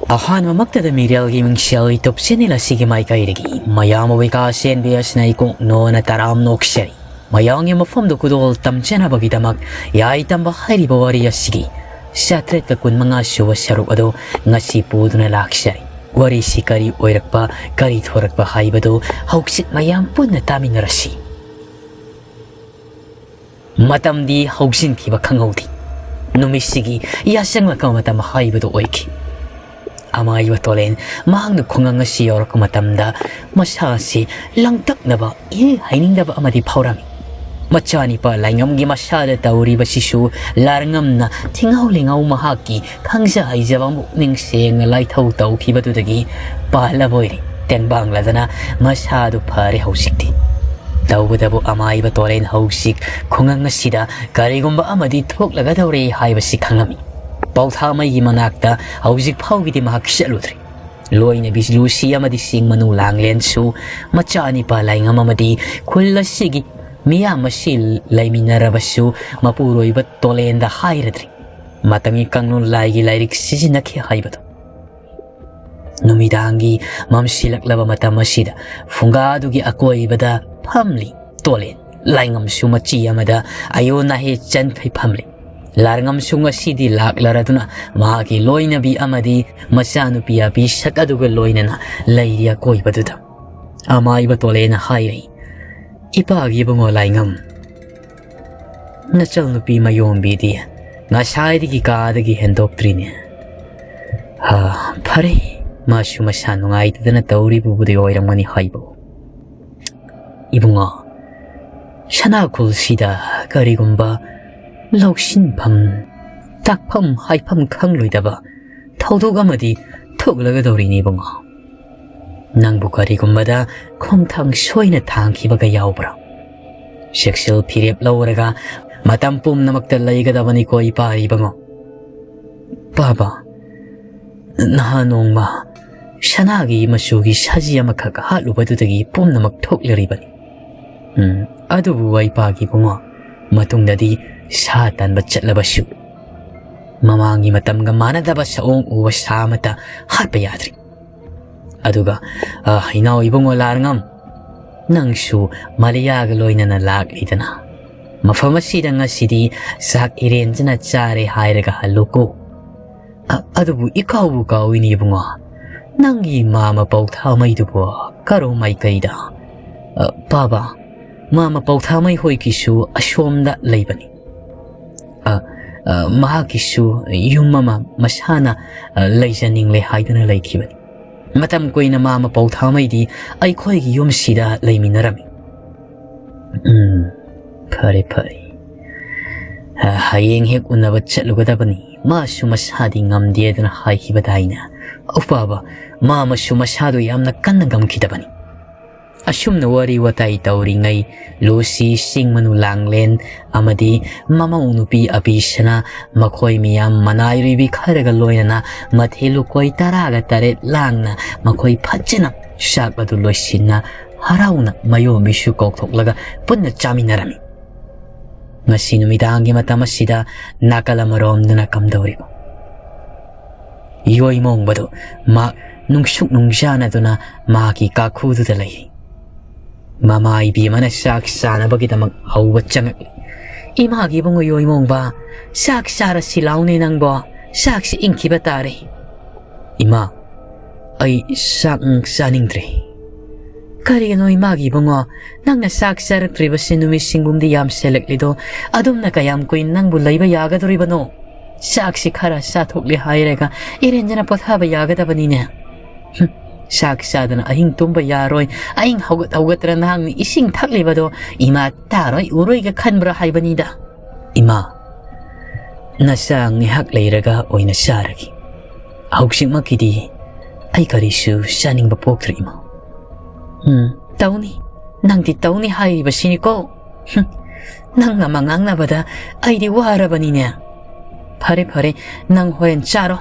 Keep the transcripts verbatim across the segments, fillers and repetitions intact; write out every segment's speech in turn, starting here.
ꯑꯍꯥꯟꯕꯃꯛꯇꯗ ꯃꯤꯔꯦꯜꯒꯤ ꯃꯤꯡꯁꯦꯜ YouTube channel ꯑꯁꯤꯒꯤ ꯃꯥꯏꯀꯩꯗꯒꯤ ꯃꯌꯥꯝ ꯑꯣꯏ ꯀꯥ ꯁꯦꯟꯕꯤ ꯑꯁꯤꯅ ꯏꯀꯣꯛ ꯅꯣꯅ ꯇꯔꯥꯝ ꯅꯣꯛꯆꯔꯤ꯫ ꯃꯌꯥꯝꯒꯤ ꯃꯐꯝꯗ ꯈꯨꯗꯣꯜ ꯇꯝꯖꯅꯕꯒꯤꯗꯃꯛ ꯌꯥꯏ ꯇꯝꯕ ꯍꯥꯏꯔꯤꯕ ꯋꯥꯔꯤ ꯑꯁꯤꯒꯤ ꯆꯥꯇ꯭ꯔꯦꯠꯀ ꯀꯨꯟꯃꯉꯥ ꯁꯨꯕ ꯁꯔꯨꯛ ꯑꯗꯨ ꯉꯁꯤ ꯄꯨꯗꯨꯅ ꯂꯥꯛꯆꯔꯤ꯫ ꯋꯥꯔꯤꯁꯤ ꯀꯔꯤ ꯑꯣꯏꯔꯛꯄ, ꯀꯔꯤ ꯊꯣꯔꯛꯄ ꯍꯥꯏꯕꯗꯨ ꯍꯧꯖꯤꯛ ꯃꯌꯥꯝ ꯄꯨꯟꯅ ꯇꯥꯃꯤꯟꯅꯔꯁꯤ꯫ ꯃꯇꯝꯗꯤ ꯍꯧꯖꯤꯟꯈꯤꯕ ꯈꯪꯍꯧꯗꯦ꯫ ꯅꯨꯃꯤꯠꯁꯤꯒꯤ ꯌꯥꯆꯪꯂꯛꯄ ꯃꯇꯝ ꯍꯥꯏꯕꯗꯨ ꯑꯣꯏꯈꯤ꯫ ꯑꯃꯥꯏꯕ ꯇꯣꯂꯦꯟ ꯃꯍꯥꯛꯅ ꯈꯨꯡꯒꯪ ꯑꯁꯤ ꯌꯧꯔꯛꯄ ꯃꯇꯝꯗ ꯃꯁꯥꯁꯤ ꯂꯪꯇꯛꯅꯕ, ꯏꯍꯩ ꯍꯩꯅꯤꯡꯗꯕ ꯑꯃꯗꯤ ꯐꯥꯎꯔꯝꯃꯤ꯫ ꯃꯆꯥꯅꯤꯄꯥ ꯂꯥꯏꯉꯝꯒꯤ ꯃꯁꯥꯗ ꯇꯧꯔꯤꯕꯁꯤꯁꯨ ꯂꯥꯔꯉꯝꯅ ꯊꯤꯡꯍꯧ ꯂꯤꯡꯍꯧ ꯃꯍꯥꯛꯀꯤ ꯈꯪꯖ ꯍꯩꯖꯕ ꯄꯨꯛꯅꯤꯡ ꯁꯦꯡꯅ ꯂꯥꯏꯊꯧ ꯇꯧꯈꯤꯕꯗꯨꯗꯒꯤ ꯄꯥꯜꯂꯕꯣꯏꯔꯦ꯫ ꯇꯦꯡꯕꯥꯡꯂꯗꯅ ꯃꯁꯥꯗꯨ ꯐꯔꯦ ꯍꯧꯖꯤꯛꯇꯤ꯫ ꯇꯧꯕꯇꯕꯨ ꯑꯃꯥꯏꯕ ꯇꯣꯔꯦꯟ ꯍꯧꯖꯤꯛ ꯈꯨꯡꯒꯪ ꯑꯁꯤꯗ ꯀꯔꯤꯒꯨꯝꯕ ꯑꯃꯗꯤ ꯊꯣꯛꯂꯒꯗꯧꯔꯦ ꯍꯥꯏꯕꯁꯤ ꯈꯪꯂꯝꯃꯤ꯫ ꯄꯥꯎꯊꯥꯃꯩꯒꯤ ꯃꯅꯥꯛꯇ ꯍꯧꯖꯤꯛ ꯐꯥꯎꯒꯤꯗꯤ ꯃꯍꯥꯛ ꯆꯠꯂꯨꯗ꯭ꯔꯤ꯫ ꯂꯣꯏꯅꯕꯤ ꯂꯨꯁꯤ ꯑꯃꯗꯤ ꯁꯤꯡ ꯃꯅꯨ ꯂꯥꯡꯂꯦꯟꯁꯨ ꯃꯆꯥ ꯅꯤꯄꯥ ꯂꯥꯏꯉꯝ ꯑꯃꯗꯤ ꯈꯨꯜ ꯑꯁꯤꯒꯤ ꯃꯤꯌꯥꯝ ꯑꯁꯤ ꯂꯩꯃꯤꯟꯅꯔꯕꯁꯨ ꯃꯄꯨꯔꯣꯏꯕ ꯇꯣꯂꯦꯟꯗ ꯍꯥꯏꯔꯗ꯭ꯔꯤ꯫ ꯃꯇꯝꯒꯤ ꯀꯥꯡꯂꯣꯟ ꯂꯥꯏꯒꯤ ꯂꯥꯏꯔꯤꯛ ꯁꯤꯖꯤꯟꯅꯈꯤ ꯍꯥꯏꯕꯗꯨ꯫ ꯅꯨꯃꯤꯗꯥꯡꯒꯤ ꯃꯝꯁꯤꯜꯂꯛꯂꯕ ꯃꯇꯝ ꯑꯁꯤꯗ ꯐꯨꯡꯒꯥꯗꯨꯒꯤ ꯑꯀꯣꯏꯕꯗ ꯐꯝꯂꯤ ꯇꯣꯂꯦꯟ꯫ ꯂꯥꯏꯉꯝꯁꯨ ꯃꯆꯤ ꯑꯃꯗ ꯑꯌꯣꯟ ꯑꯍꯦ ꯆꯟꯈꯩ ꯐꯝꯂꯤ꯫ ꯂꯥꯏꯉꯝꯁꯨ ꯉꯁꯤꯗꯤ ꯂꯥꯛꯂꯔꯗꯨꯅ ꯃꯍꯥꯛꯀꯤ ꯂꯣꯏꯅꯕꯤ ꯑꯃꯗꯤ ꯃꯆꯥꯅꯨꯄꯤ ꯑꯕꯤꯁꯛ ꯑꯗꯨꯒ ꯂꯣꯏꯅꯅ ꯂꯩꯔꯤ ꯑꯀꯣꯏꯕꯗꯨꯗ꯫ ꯑꯃꯥꯏꯕ ꯇꯣꯂꯦꯟꯅ ꯍꯥꯏꯔꯤ, "ꯏꯄꯥꯒꯤ ꯏꯕꯨꯡꯉꯣ ꯂꯥꯏꯉꯝ, ꯅꯆꯜꯅꯨꯄꯤ ꯃꯌꯣꯝꯕꯤꯗꯤ ꯉꯁꯥꯏꯗꯒꯤ ꯀꯥꯗꯒꯤ ꯍꯦꯟꯗꯣꯛꯇ꯭ꯔꯤꯅꯦ꯫ ꯍꯥ, ꯐꯔꯦ, ꯃꯥꯁꯨ ꯃꯁꯥ ꯅꯨꯡꯉꯥꯏꯇꯗꯅ ꯇꯧꯔꯤꯕꯕꯨꯗꯤ ꯑꯣꯏꯔꯝꯒꯅꯤ ꯍꯥꯏꯕ꯫ ꯏꯕꯨꯡꯉꯣ, ꯁꯅꯥꯈꯨꯜꯁꯤꯗ ꯀꯔꯤꯒꯨꯝꯕ ꯂꯧꯁꯤꯟꯐꯝ, ꯇꯥꯛꯐꯝ, ꯍꯥꯏꯐꯝ ꯈꯪꯂꯣꯏꯗꯕ ꯊꯧꯗꯣꯛ ꯑꯃꯗꯤ ꯊꯣꯛꯂꯒꯗꯧꯔꯤꯅꯤ ꯏꯕꯨꯡꯉꯣ꯫ ꯅꯪꯕꯨ ꯀꯔꯤꯒꯨꯝꯕꯗ ꯈꯣꯡꯊꯥꯡ ꯁꯣꯏꯅ ꯊꯥꯡꯈꯤꯕꯒ ꯌꯥꯎꯕ꯭ꯔꯥ? ꯆꯦꯛꯁꯤꯜ ꯐꯤꯔꯦꯞ ꯂꯧꯔꯒ ꯃꯇꯝ ꯄꯨꯝꯅꯃꯛꯇ ꯂꯩꯒꯗꯕꯅꯤꯀꯣ ꯏꯄꯥ ꯏꯕꯨꯡꯉꯣ꯫" "ꯄꯥꯕ, ꯅꯍꯥꯟ ꯅꯣꯡꯃ ꯁꯅꯥꯒꯤ ꯃꯆꯨꯒꯤ ꯁꯖꯤ ꯑꯃꯈꯛ ꯍꯥꯠꯂꯨꯕꯗꯨꯗꯒꯤ ꯄꯨꯝꯅꯃꯛ ꯊꯣꯛꯂꯔꯤꯕꯅꯤ꯫ ꯎꯝ, ꯑꯗꯨꯕꯨ ꯑꯩ ꯄꯥꯒꯤ ꯏꯕꯨꯡꯉꯣ, ꯃꯇꯨꯡꯗꯗꯤ ꯁꯥ ꯇꯥꯟꯕ ꯆꯠꯂꯕꯁꯨ ꯃꯃꯥꯡꯒꯤ ꯃꯇꯝꯒ ꯃꯥꯟꯅꯗꯕ ꯁꯑꯣꯡ ꯎꯕ ꯁꯥ ꯑꯃꯠꯇ ꯍꯥꯠꯄ ꯌꯥꯗ꯭ꯔꯤ꯫ ꯑꯗꯨꯒ, ꯑ, ꯏꯅꯥꯎ ꯏꯕꯨꯡꯉꯣ ꯂꯥꯔꯉꯝ, ꯅꯪꯁꯨ ꯃꯥꯂꯤꯌꯥꯒ ꯂꯣꯏꯅꯅ ꯂꯥꯛꯂꯤꯗꯅ꯫ ꯃꯐꯝ ꯑꯁꯤꯗ ꯉꯁꯤꯗꯤ ꯆꯥꯛ ꯏꯔꯦꯟꯖꯅ ꯆꯥꯔꯦ ꯍꯥꯏꯔꯒ ꯍꯜꯂꯨꯀꯣ꯫ ꯑ-, ꯑꯗꯨꯕꯨ ꯏꯀꯥꯎꯕꯨ ꯀꯥꯎꯏꯅꯦ ꯏꯕꯨꯡꯉꯣ, ꯅꯪꯒꯤ ꯃꯥꯃ ꯄꯧꯊꯥꯃꯩꯗꯨꯕꯨ ꯀꯔꯣꯝ ꯃꯥꯏꯀꯩꯗ? ꯑ, ꯄꯥꯕ, ꯃꯥꯃ ꯄꯧꯊꯥꯃꯩ ꯍꯣꯏꯒꯤꯁꯨ ꯑꯁꯣꯝꯗ ꯂꯩꯕꯅꯤ꯫ ꯑ, ꯑ, ꯃꯍꯥꯛꯀꯤꯁꯨ ꯌꯨꯝ ꯑꯃ ꯃꯁꯥꯅ, ꯑ, ꯂꯩꯖꯅꯤꯡꯂꯦ ꯍꯥꯏꯗꯨꯅ ꯂꯩꯈꯤꯕꯅꯤ꯫ ꯃꯇꯝ ꯀꯨꯏꯅ ꯃꯥꯃ ꯄꯧꯊꯥꯃꯩꯗꯤ ꯑꯩꯈꯣꯏꯒꯤ ꯌꯨꯝꯁꯤꯗ ꯂꯩꯃꯤꯟꯅꯔꯝꯃꯤ꯫ ꯎꯝ, ꯐꯔꯦ, ꯐꯔꯦ꯫ ꯑ, ꯍꯌꯦꯡ ꯍꯦꯛ ꯎꯅꯕ ꯆꯠꯂꯨꯒꯗꯕꯅꯤ꯫ ꯃꯥꯁꯨ ꯃꯁꯥꯗꯤ ꯉꯝꯗꯦꯗꯅ ꯍꯥꯏꯈꯤꯕꯗꯥꯏꯅꯦ? ꯎꯄꯥꯕ, ꯃꯥꯃꯁꯨ ꯃꯁꯥꯗꯨ ꯌꯥꯝꯅ ꯀꯟꯅ ꯉꯝꯈꯤꯗꯕꯅꯤ꯫ ꯑꯁꯨꯝꯅ ꯋꯥꯔꯤ ꯋꯥꯇꯥꯏ ꯇꯧꯔꯤꯉꯩ, ꯂꯨꯁꯤ, ꯁꯤꯡꯃꯅꯨ ꯂꯥꯡꯂꯦꯟ ꯑꯃꯗꯤ ꯃꯃꯧ ꯅꯨꯄꯤ ꯑꯕꯤꯁꯅꯥ, ꯃꯈꯣꯏ ꯃꯤꯌꯥꯝ ꯃꯅꯥꯏꯔꯤꯕꯤ ꯈꯔꯒ ꯂꯣꯏꯅꯅ ꯃꯊꯦꯜ ꯂꯨꯀꯣꯏ ꯇꯔꯥꯒ ꯇꯔꯦꯠ ꯂꯥꯡꯅ ꯃꯈꯣꯏ ꯐꯖꯅ ꯆꯥꯛ ꯑꯗꯨ ꯂꯣꯏꯁꯤꯟꯅ ꯍꯔꯥꯎꯅ ꯃꯌꯣꯝꯕꯤꯁꯨ ꯀꯧꯊꯣꯛꯂꯒ ꯄꯨꯟꯅ ꯆꯥꯃꯤꯟꯅꯔꯝꯃꯤ꯫ ꯉꯁꯤ ꯅꯨꯃꯤꯗꯥꯡꯒꯤ ꯃꯇꯝ ꯑꯁꯤꯗ ꯅꯥꯀꯜ ꯑꯃꯔꯣꯝꯗꯅ ꯀꯝꯗꯧꯔꯤꯕ? ꯌꯣꯏꯃꯣꯡꯕꯗꯨ ꯃꯍꯥꯛ ꯅꯨꯡꯁꯨꯛ ꯅꯨꯡꯖꯥꯅꯗꯨꯅ ꯃꯍꯥꯛꯀꯤ ꯀꯥꯈꯨꯗꯨꯗ ꯂꯩꯔꯤ꯫ ꯃꯃꯥ ꯏꯕꯦꯝꯃꯅ ꯆꯥꯛ ꯆꯥꯅꯕꯒꯤꯗꯃꯛ ꯍꯧꯕ ꯆꯪꯉꯛꯂꯤ꯫ "ꯏꯃꯥꯒꯤ ꯏꯕꯨꯡꯉꯣ ꯌꯣꯏꯃꯣꯡꯕ, ꯆꯥꯛ ꯆꯥꯔꯁꯤ ꯂꯥꯎꯅꯦ ꯅꯪꯕꯣ, ꯆꯥꯛꯁꯤ ꯏꯪꯈꯤꯕ ꯇꯥꯔꯦ꯫" "ꯏꯃꯥ, ꯑꯩ ꯆꯥꯛ ꯆꯥꯅꯤꯡꯗ꯭ꯔꯦ꯫" "ꯀꯔꯤꯒꯤꯅꯣ ꯏꯃꯥꯒꯤ ꯏꯕꯨꯡꯉꯣ? ꯅꯪꯅ ꯆꯥꯛ ꯆꯥꯔꯛꯇ꯭ꯔꯤꯕꯁꯤ ꯅꯨꯃꯤꯠ ꯁꯤꯡꯒꯨꯝꯗꯤ ꯌꯥꯝꯁꯤꯜꯂꯛꯂꯤꯗꯣ, ꯑꯗꯨꯝꯅ ꯀꯌꯥꯝ ꯀꯨꯏꯅ ꯅꯪꯕꯨ ꯂꯩꯕ ꯌꯥꯒꯗꯣꯔꯤꯕꯅꯣ? ꯆꯥꯛꯁꯤ ꯈꯔ ꯆꯥꯊꯣꯛꯂꯦ ꯍꯥꯏꯔꯒ ꯏꯔꯦꯟꯖꯅ ꯄꯣꯊꯥꯕ ꯌꯥꯒꯗꯕꯅꯤꯅꯦ꯫ ꯍꯨꯝ, ꯆꯥꯛ ꯆꯥꯗꯅ ꯑꯍꯤꯡ ꯇꯨꯝꯕ ꯌꯥꯔꯣꯏ, ꯑꯍꯤꯡ ꯍꯧꯒꯠ ꯍꯧꯒꯠꯇꯅ ꯅꯍꯥꯛꯅ ꯏꯁꯤꯡ ꯊꯛꯂꯤꯕꯗꯣ ꯏꯃꯥ ꯇꯥꯔꯣꯏ ꯎꯔꯣꯏꯒ ꯈꯟꯕ꯭ꯔꯥ ꯍꯥꯏꯕꯅꯤꯗ꯫" "ꯏꯃꯥ, ꯅꯆꯥ ꯉꯥꯏꯍꯥꯛ ꯂꯩꯔꯒ ꯑꯣꯏꯅ ꯆꯥꯔꯒꯦ꯫ ꯍꯧꯖꯤꯛꯃꯛꯀꯤꯗꯤ ꯑꯩ ꯀꯔꯤꯁꯨ ꯆꯥꯅꯤꯡꯕ ꯄꯣꯛꯇ꯭ꯔꯦ, ꯏꯃꯥ꯫" "ꯎꯝ, ꯇꯧꯅꯤ꯫ ꯅꯪꯗꯤ ꯇꯧꯅꯤ ꯍꯥꯏꯔꯤꯕꯁꯤꯅꯤꯀꯣ꯫ ꯍꯨꯝ, ꯅꯪ ꯑꯃ ꯉꯥꯡꯅꯕꯗ ꯑꯩꯗꯤ ꯋꯥꯔꯕꯅꯤꯅꯦ꯫ ꯐꯔꯦ, ꯐꯔꯦ, ꯅꯪ ꯍꯣꯔꯦꯟ ꯆꯥꯔꯣ꯫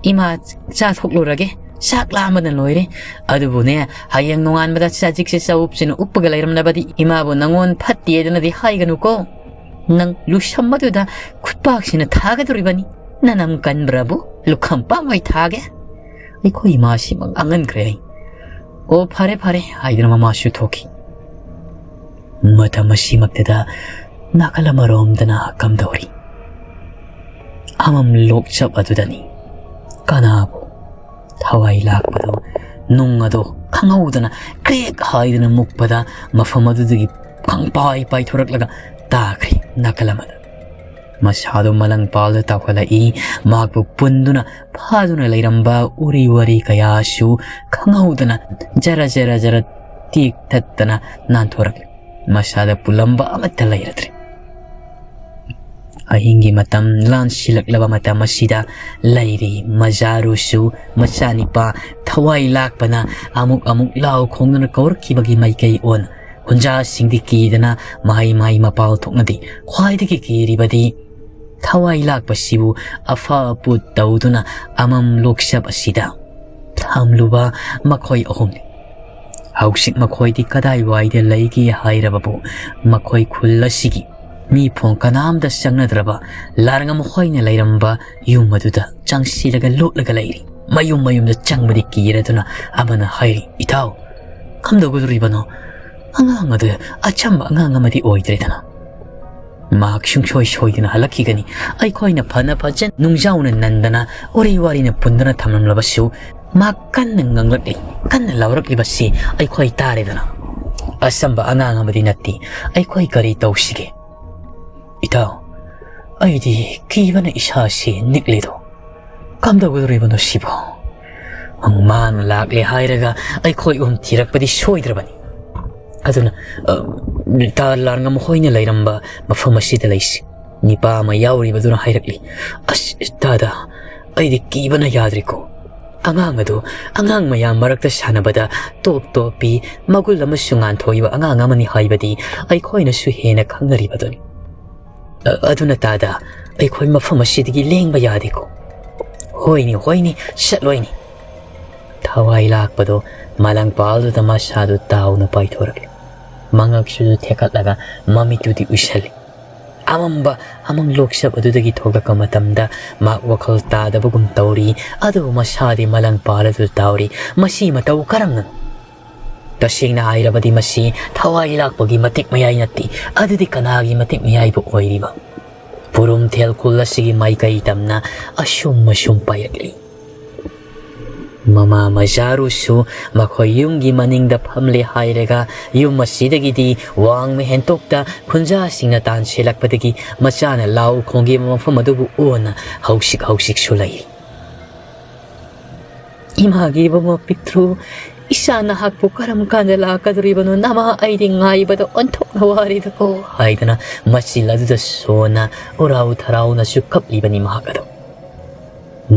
ꯏꯃꯥ ꯆꯥꯊꯣꯛꯂꯨꯔꯒꯦ꯫ ꯆꯥꯛ ꯂꯥꯝꯕꯅ ꯂꯣꯏꯔꯦ꯫ ꯑꯗꯨꯕꯨꯅꯦ, ꯍꯌꯦꯡ ꯅꯣꯡꯉꯥꯟꯕꯗ ꯆꯥꯖꯤꯛꯁꯦ ꯆꯥꯎꯞꯁꯤꯅ ꯎꯞꯄꯒ ꯂꯩꯔꯝꯂꯕꯗꯤ ꯏꯃꯥꯕꯨ ꯅꯪꯉꯣꯟ ꯐꯠꯇꯦꯗꯅꯗꯤ ꯍꯥꯏꯒꯅꯨꯀꯣ꯫ ꯅꯪ ꯂꯨꯁꯝ ꯑꯗꯨꯗ ꯈꯨꯠꯄꯥꯛꯁꯤꯅ ꯊꯥꯒꯗꯧꯔꯤꯕꯅꯤ꯫" "ꯅꯅꯝ ꯀꯟꯕ꯭ꯔꯕꯨ? ꯂꯨꯈꯝ ꯄꯥꯛꯃꯩ ꯊꯥꯒꯦ?" ꯑꯩꯈꯣꯏ ꯏꯃꯥꯁꯤꯃꯛ ꯉꯥꯡꯍꯟꯈ꯭ꯔꯦ ꯑꯩ꯫ "ꯑꯣ, ꯐꯔꯦ, ꯐꯔꯦ," ꯍꯥꯏꯗꯨꯅ ꯃꯃꯥꯁꯨ ꯊꯣꯛꯈꯤ꯫ ꯃꯇꯝ ꯑꯁꯤꯃꯛꯇꯗ ꯅꯥꯀꯜ ꯑꯃꯔꯣꯝꯗꯅ ꯀꯝꯗꯧꯔꯤ? ꯑꯃꯝ ꯂꯣꯛꯆꯞ ꯑꯗꯨꯗꯅꯤ ꯀꯅꯥꯕꯨ ꯊꯋꯥꯏ ꯂꯥꯛꯄꯗꯣ, ꯅꯨꯡ ꯑꯗꯣ ꯈꯪꯍꯧꯗꯅ ꯀ꯭ꯔꯦꯛ ꯍꯥꯏꯗꯨꯅ ꯃꯨꯛꯄꯗ ꯃꯐꯝ ꯑꯗꯨꯗꯒꯤ ꯈꯪꯄꯥꯏ ꯄꯥꯏꯊꯣꯔꯛꯂꯒ ꯇꯥꯈ꯭ꯔꯦ ꯅꯥꯀꯜ ꯑꯃꯗ꯫ ꯃꯁꯥꯗꯣ ꯃꯂꯪꯄꯥꯜꯗ ꯇꯥꯎꯈꯠꯂꯛꯏ꯫ ꯃꯍꯥꯛꯄꯨ ꯄꯨꯟꯗꯨꯅ ꯐꯥꯗꯨꯅ ꯂꯩꯔꯝꯕ ꯎꯔꯤ ꯋꯥꯔꯤ ꯀꯌꯥꯁꯨ ꯈꯪꯍꯧꯗꯅ ꯖꯔ ꯖꯔ ꯖꯔ ꯇꯦꯛꯊꯠꯇꯅ ꯅꯥꯟꯊꯣꯔꯛꯂꯤ꯫ ꯃꯁꯥꯗ ꯄꯨꯜꯂꯝꯕ ꯑꯃꯠꯇ ꯂꯩꯔꯗ꯭ꯔꯦ꯫ ꯑꯍꯤꯡꯒꯤ ꯃꯇꯝ ꯂꯥꯟꯁꯤꯜꯂꯛꯂꯕ ꯃꯇꯝ ꯑꯁꯤꯗ ꯂꯩꯔꯤ ꯃꯖꯥꯔꯨꯁꯨ ꯃꯆꯥꯅꯤꯄꯥ ꯊꯋꯥꯏ ꯂꯥꯛꯄꯅ ꯑꯃꯨꯛ ꯑꯃꯨꯛ ꯂꯥꯎ ꯈꯣꯡꯗꯨꯅ ꯀꯧꯔꯛꯈꯤꯕꯒꯤ ꯃꯥꯏꯀꯩ ꯑꯣꯟ꯫ ꯍꯨꯟꯖꯥꯁꯤꯡꯗꯤ ꯀꯤꯗꯅ ꯃꯍꯩ ꯃꯍꯩ ꯃꯄꯥꯜ ꯊꯣꯛꯅꯗꯦ꯫ ꯈ꯭ꯋꯥꯏꯗꯒꯤ ꯀꯤꯔꯤꯕꯗꯤ ꯊꯋꯥꯏ ꯂꯥꯛꯄꯁꯤꯕꯨ ꯑꯐ ꯑꯄꯨꯠ ꯇꯧꯗꯨꯅ ꯑꯃꯝ ꯂꯣꯛꯆꯞ ꯑꯁꯤꯗ ꯊꯝꯂꯨꯕ ꯃꯈꯣꯏ ꯑꯍꯨꯝꯅꯤ꯫ ꯍꯧꯖꯤꯛ ꯃꯈꯣꯏꯗꯤ ꯀꯗꯥꯏꯋꯥꯏꯗ ꯂꯩꯒꯦ ꯍꯥꯏꯔꯕꯕꯨ, ꯃꯈꯣꯏ ꯈꯨꯜ ꯑꯁꯤꯒꯤ ꯃꯤꯐꯣꯡ ꯀꯅꯥꯝꯇ ꯆꯪꯅꯗ꯭ꯔꯕ ꯂꯥꯔꯉꯝ ꯍꯣꯏꯅ ꯂꯩꯔꯝꯕ ꯌꯨꯝ ꯑꯗꯨꯗ ꯆꯪꯁꯤꯜꯂꯒ ꯂꯣꯠꯂꯒ ꯂꯩꯔꯤ꯫ ꯃꯌꯨꯝ ꯃꯌꯨꯝꯗ ꯆꯪꯕꯗꯤ ꯀꯤꯔꯗꯨꯅ ꯑꯃꯅ ꯍꯥꯏꯔꯤ, "ꯏꯇꯥꯎ, ꯀꯝꯗꯧꯒꯗꯧꯔꯤꯕꯅꯣ? ꯑꯉꯥꯡ ꯑꯗꯨ ꯑꯆꯝꯕ ꯑꯉꯥꯡ ꯑꯃꯗꯤ ꯑꯣꯏꯗ꯭ꯔꯦꯗꯅ꯫ ꯃꯍꯥꯛ ꯁꯨꯡꯁꯣꯏ ꯁꯣꯏꯗꯅ ꯍꯜꯂꯛꯈꯤꯒꯅꯤ꯫ ꯑꯩꯈꯣꯏꯅ ꯐꯅ ꯐꯖꯅ ꯅꯨꯡꯖꯥꯎꯅ ꯅꯟꯗꯅ ꯎꯔꯤ ꯋꯥꯔꯤꯅ ꯄꯨꯟꯗꯨꯅ ꯊꯝꯂꯝꯂꯕꯁꯨ, ꯃꯍꯥꯛ ꯀꯟꯅ ꯉꯥꯡꯂꯛꯂꯤ, ꯀꯟꯅ ꯂꯥꯎꯔꯛꯂꯤꯕꯁꯤ ꯑꯩꯈꯣꯏ ꯇꯥꯔꯦꯗꯅ꯫ ꯑꯆꯝꯕ ꯑꯉꯥꯡ ꯑꯃꯗꯤ ꯅꯠꯇꯦ꯫ ꯑꯩꯈꯣꯏ ꯀꯔꯤ ꯇꯧꯁꯤꯒꯦ?" "ꯏꯇꯥꯎ, ꯑꯩꯗꯤ ꯀꯤꯕꯅ ꯏꯁꯥꯁꯤ ꯅꯤꯛꯂꯦꯗꯣ꯫ ꯀꯝꯗꯧꯒꯗꯧꯔꯤꯕꯅꯣ ꯁꯤꯕꯣ? ꯃꯥꯅ ꯂꯥꯛꯂꯦ ꯍꯥꯏꯔꯒ ꯑꯩꯈꯣꯏ ꯑꯍꯨꯝ ꯊꯤꯔꯛꯄꯗꯤ ꯁꯣꯏꯗ꯭ꯔꯕꯅꯤ꯫ ꯑꯗꯨꯅ, ꯑ, ꯇꯥ ꯂꯥꯔꯉꯝ ꯍꯣꯏꯅ ꯂꯩꯔꯝꯕ ꯃꯐꯝ ꯑꯁꯤꯗ ꯂꯩꯁꯤ꯫" ꯅꯤꯄꯥ ꯑꯃ ꯌꯥꯎꯔꯤꯕꯗꯨꯅ ꯍꯥꯏꯔꯛꯂꯤ, "ꯑꯁ, ꯇꯥꯗ, ꯑꯩꯗꯤ ꯀꯤꯕꯅ ꯌꯥꯗ꯭ꯔꯦꯀꯣ꯫ ꯑꯉꯥꯡ ꯑꯗꯨ ꯑꯉꯥꯡ ꯃꯌꯥꯝ ꯃꯔꯛꯇ ꯁꯥꯟꯅꯕꯗ ꯇꯣꯞ ꯇꯣꯞꯄꯤ, ꯃꯒꯨꯜ ꯑꯃꯁꯨ ꯉꯥꯟꯊꯣꯛꯏꯕ ꯑꯉꯥꯡ ꯑꯃꯅꯤ ꯍꯥꯏꯕꯗꯤ ꯑꯩꯈꯣꯏꯅꯁꯨ ꯍꯦꯟꯅ ꯈꯪꯅꯔꯤꯕꯗꯨꯅꯤ꯫ ꯑ-, ꯑꯗꯨꯅ ꯇꯥꯗ, ꯑꯩꯈꯣꯏ ꯃꯐꯝ ꯑꯁꯤꯗꯒꯤ ꯂꯦꯡꯕ ꯌꯥꯗꯦꯀꯣ꯫" "ꯍꯣꯏꯅꯤ, ꯍꯣꯏꯅꯤ, ꯆꯠꯂꯣꯏꯅꯤ꯫" ꯊꯋꯥꯏ ꯂꯥꯛꯄꯗꯣ ꯃꯂꯪꯄꯥꯜꯗꯨꯗ ꯃꯁꯥꯗꯨ ꯇꯥꯎꯅ ꯄꯥꯏꯊꯣꯔꯛꯂꯦ꯫ ꯃꯉꯛꯁꯨ ꯊꯦꯛꯀꯠꯂꯒ ꯃꯃꯤꯠꯇꯨꯗꯤ ꯎꯏꯁꯜꯂꯤ꯫ ꯑꯃꯝꯕ ꯑꯃꯪ ꯂꯣꯛꯁꯞ ꯑꯗꯨꯗꯒꯤ ꯊꯣꯛꯂꯛꯄ ꯃꯇꯝꯗ ꯃꯍꯥꯛ ꯋꯥꯈꯜ ꯇꯥꯗꯕꯒꯨꯝ ꯇꯧꯔꯤ꯫ ꯑꯗꯨꯕꯨ ꯃꯁꯥꯗꯤ ꯃꯂꯪ ꯄꯥꯜ ꯑꯗꯨ ꯇꯥꯎꯔꯤ꯫ ꯃꯁꯤ ꯃꯇꯧ ꯀꯔꯝꯅ? ꯇꯁꯦꯡꯅ ꯍꯥꯏꯔꯕꯗꯤ ꯃꯁꯤ ꯊꯋꯥꯏ ꯂꯥꯛꯄꯒꯤ ꯃꯇꯤꯛ ꯃꯌꯥꯏ ꯅꯠꯇꯦ꯫ ꯑꯗꯨꯗꯤ ꯀꯅꯥꯒꯤ ꯃꯇꯤꯛ ꯃꯌꯥꯏꯕꯨ ꯑꯣꯏꯔꯤꯕ? ꯄꯨꯔꯨꯝꯊꯦꯜ ꯈꯨꯜ ꯑꯁꯤꯒꯤ ꯃꯥꯏꯀꯩ ꯇꯝꯅ ꯑꯁꯨꯝ ꯑꯁꯨꯝ ꯄꯥꯏꯔꯛꯂꯤ꯫ ꯃꯃꯥ ꯃꯖꯥꯔꯨꯁꯨ ꯃꯈꯣꯏ ꯌꯨꯝꯒꯤ ꯃꯅꯤꯡꯗ ꯐꯝꯂꯦ ꯍꯥꯏꯔꯒ, ꯌꯨꯝ ꯑꯁꯤꯗꯒꯤꯗꯤ ꯋꯥꯡꯃ ꯍꯦꯟꯇꯣꯛꯇ ꯈꯨꯟꯖꯥꯁꯤꯡꯅ ꯇꯥꯟꯁꯤꯜꯂꯛꯄꯗꯒꯤ ꯃꯆꯥꯅ ꯂꯥꯎ ꯈꯣꯡꯈꯤꯕ ꯃꯐꯝ ꯑꯗꯨꯕꯨ ꯑꯣꯟꯅ ꯍꯧꯁꯤꯛ ꯍꯧꯁꯤꯛꯁꯨ ꯂꯩꯔꯤ꯫ "ꯏꯃꯥꯒꯤ ꯏꯕꯨꯡꯉꯣ ꯄꯤꯛꯇ꯭ꯔꯨ, ꯏꯆꯥ ꯅꯍꯥꯛꯄꯨ ꯀꯔꯝ ꯀꯥꯟꯗ ꯂꯥꯛꯀꯗꯧꯔꯤꯕꯅꯣ? ꯅꯃꯥ ꯑꯩꯗꯤ ꯉꯥꯏꯕꯗ ꯑꯣꯟꯊꯣꯛꯅ ꯋꯥꯔꯦꯗꯀꯣ" ꯍꯥꯏꯗꯨꯅ ꯃꯆꯤꯜ ꯑꯗꯨꯗ ꯁꯣꯟꯅ ꯎꯔꯥꯎ ꯊꯔꯥꯎꯅꯁꯨ ꯀꯞꯂꯤꯕꯅꯤ ꯃꯍꯥꯛ ꯑꯗꯨ꯫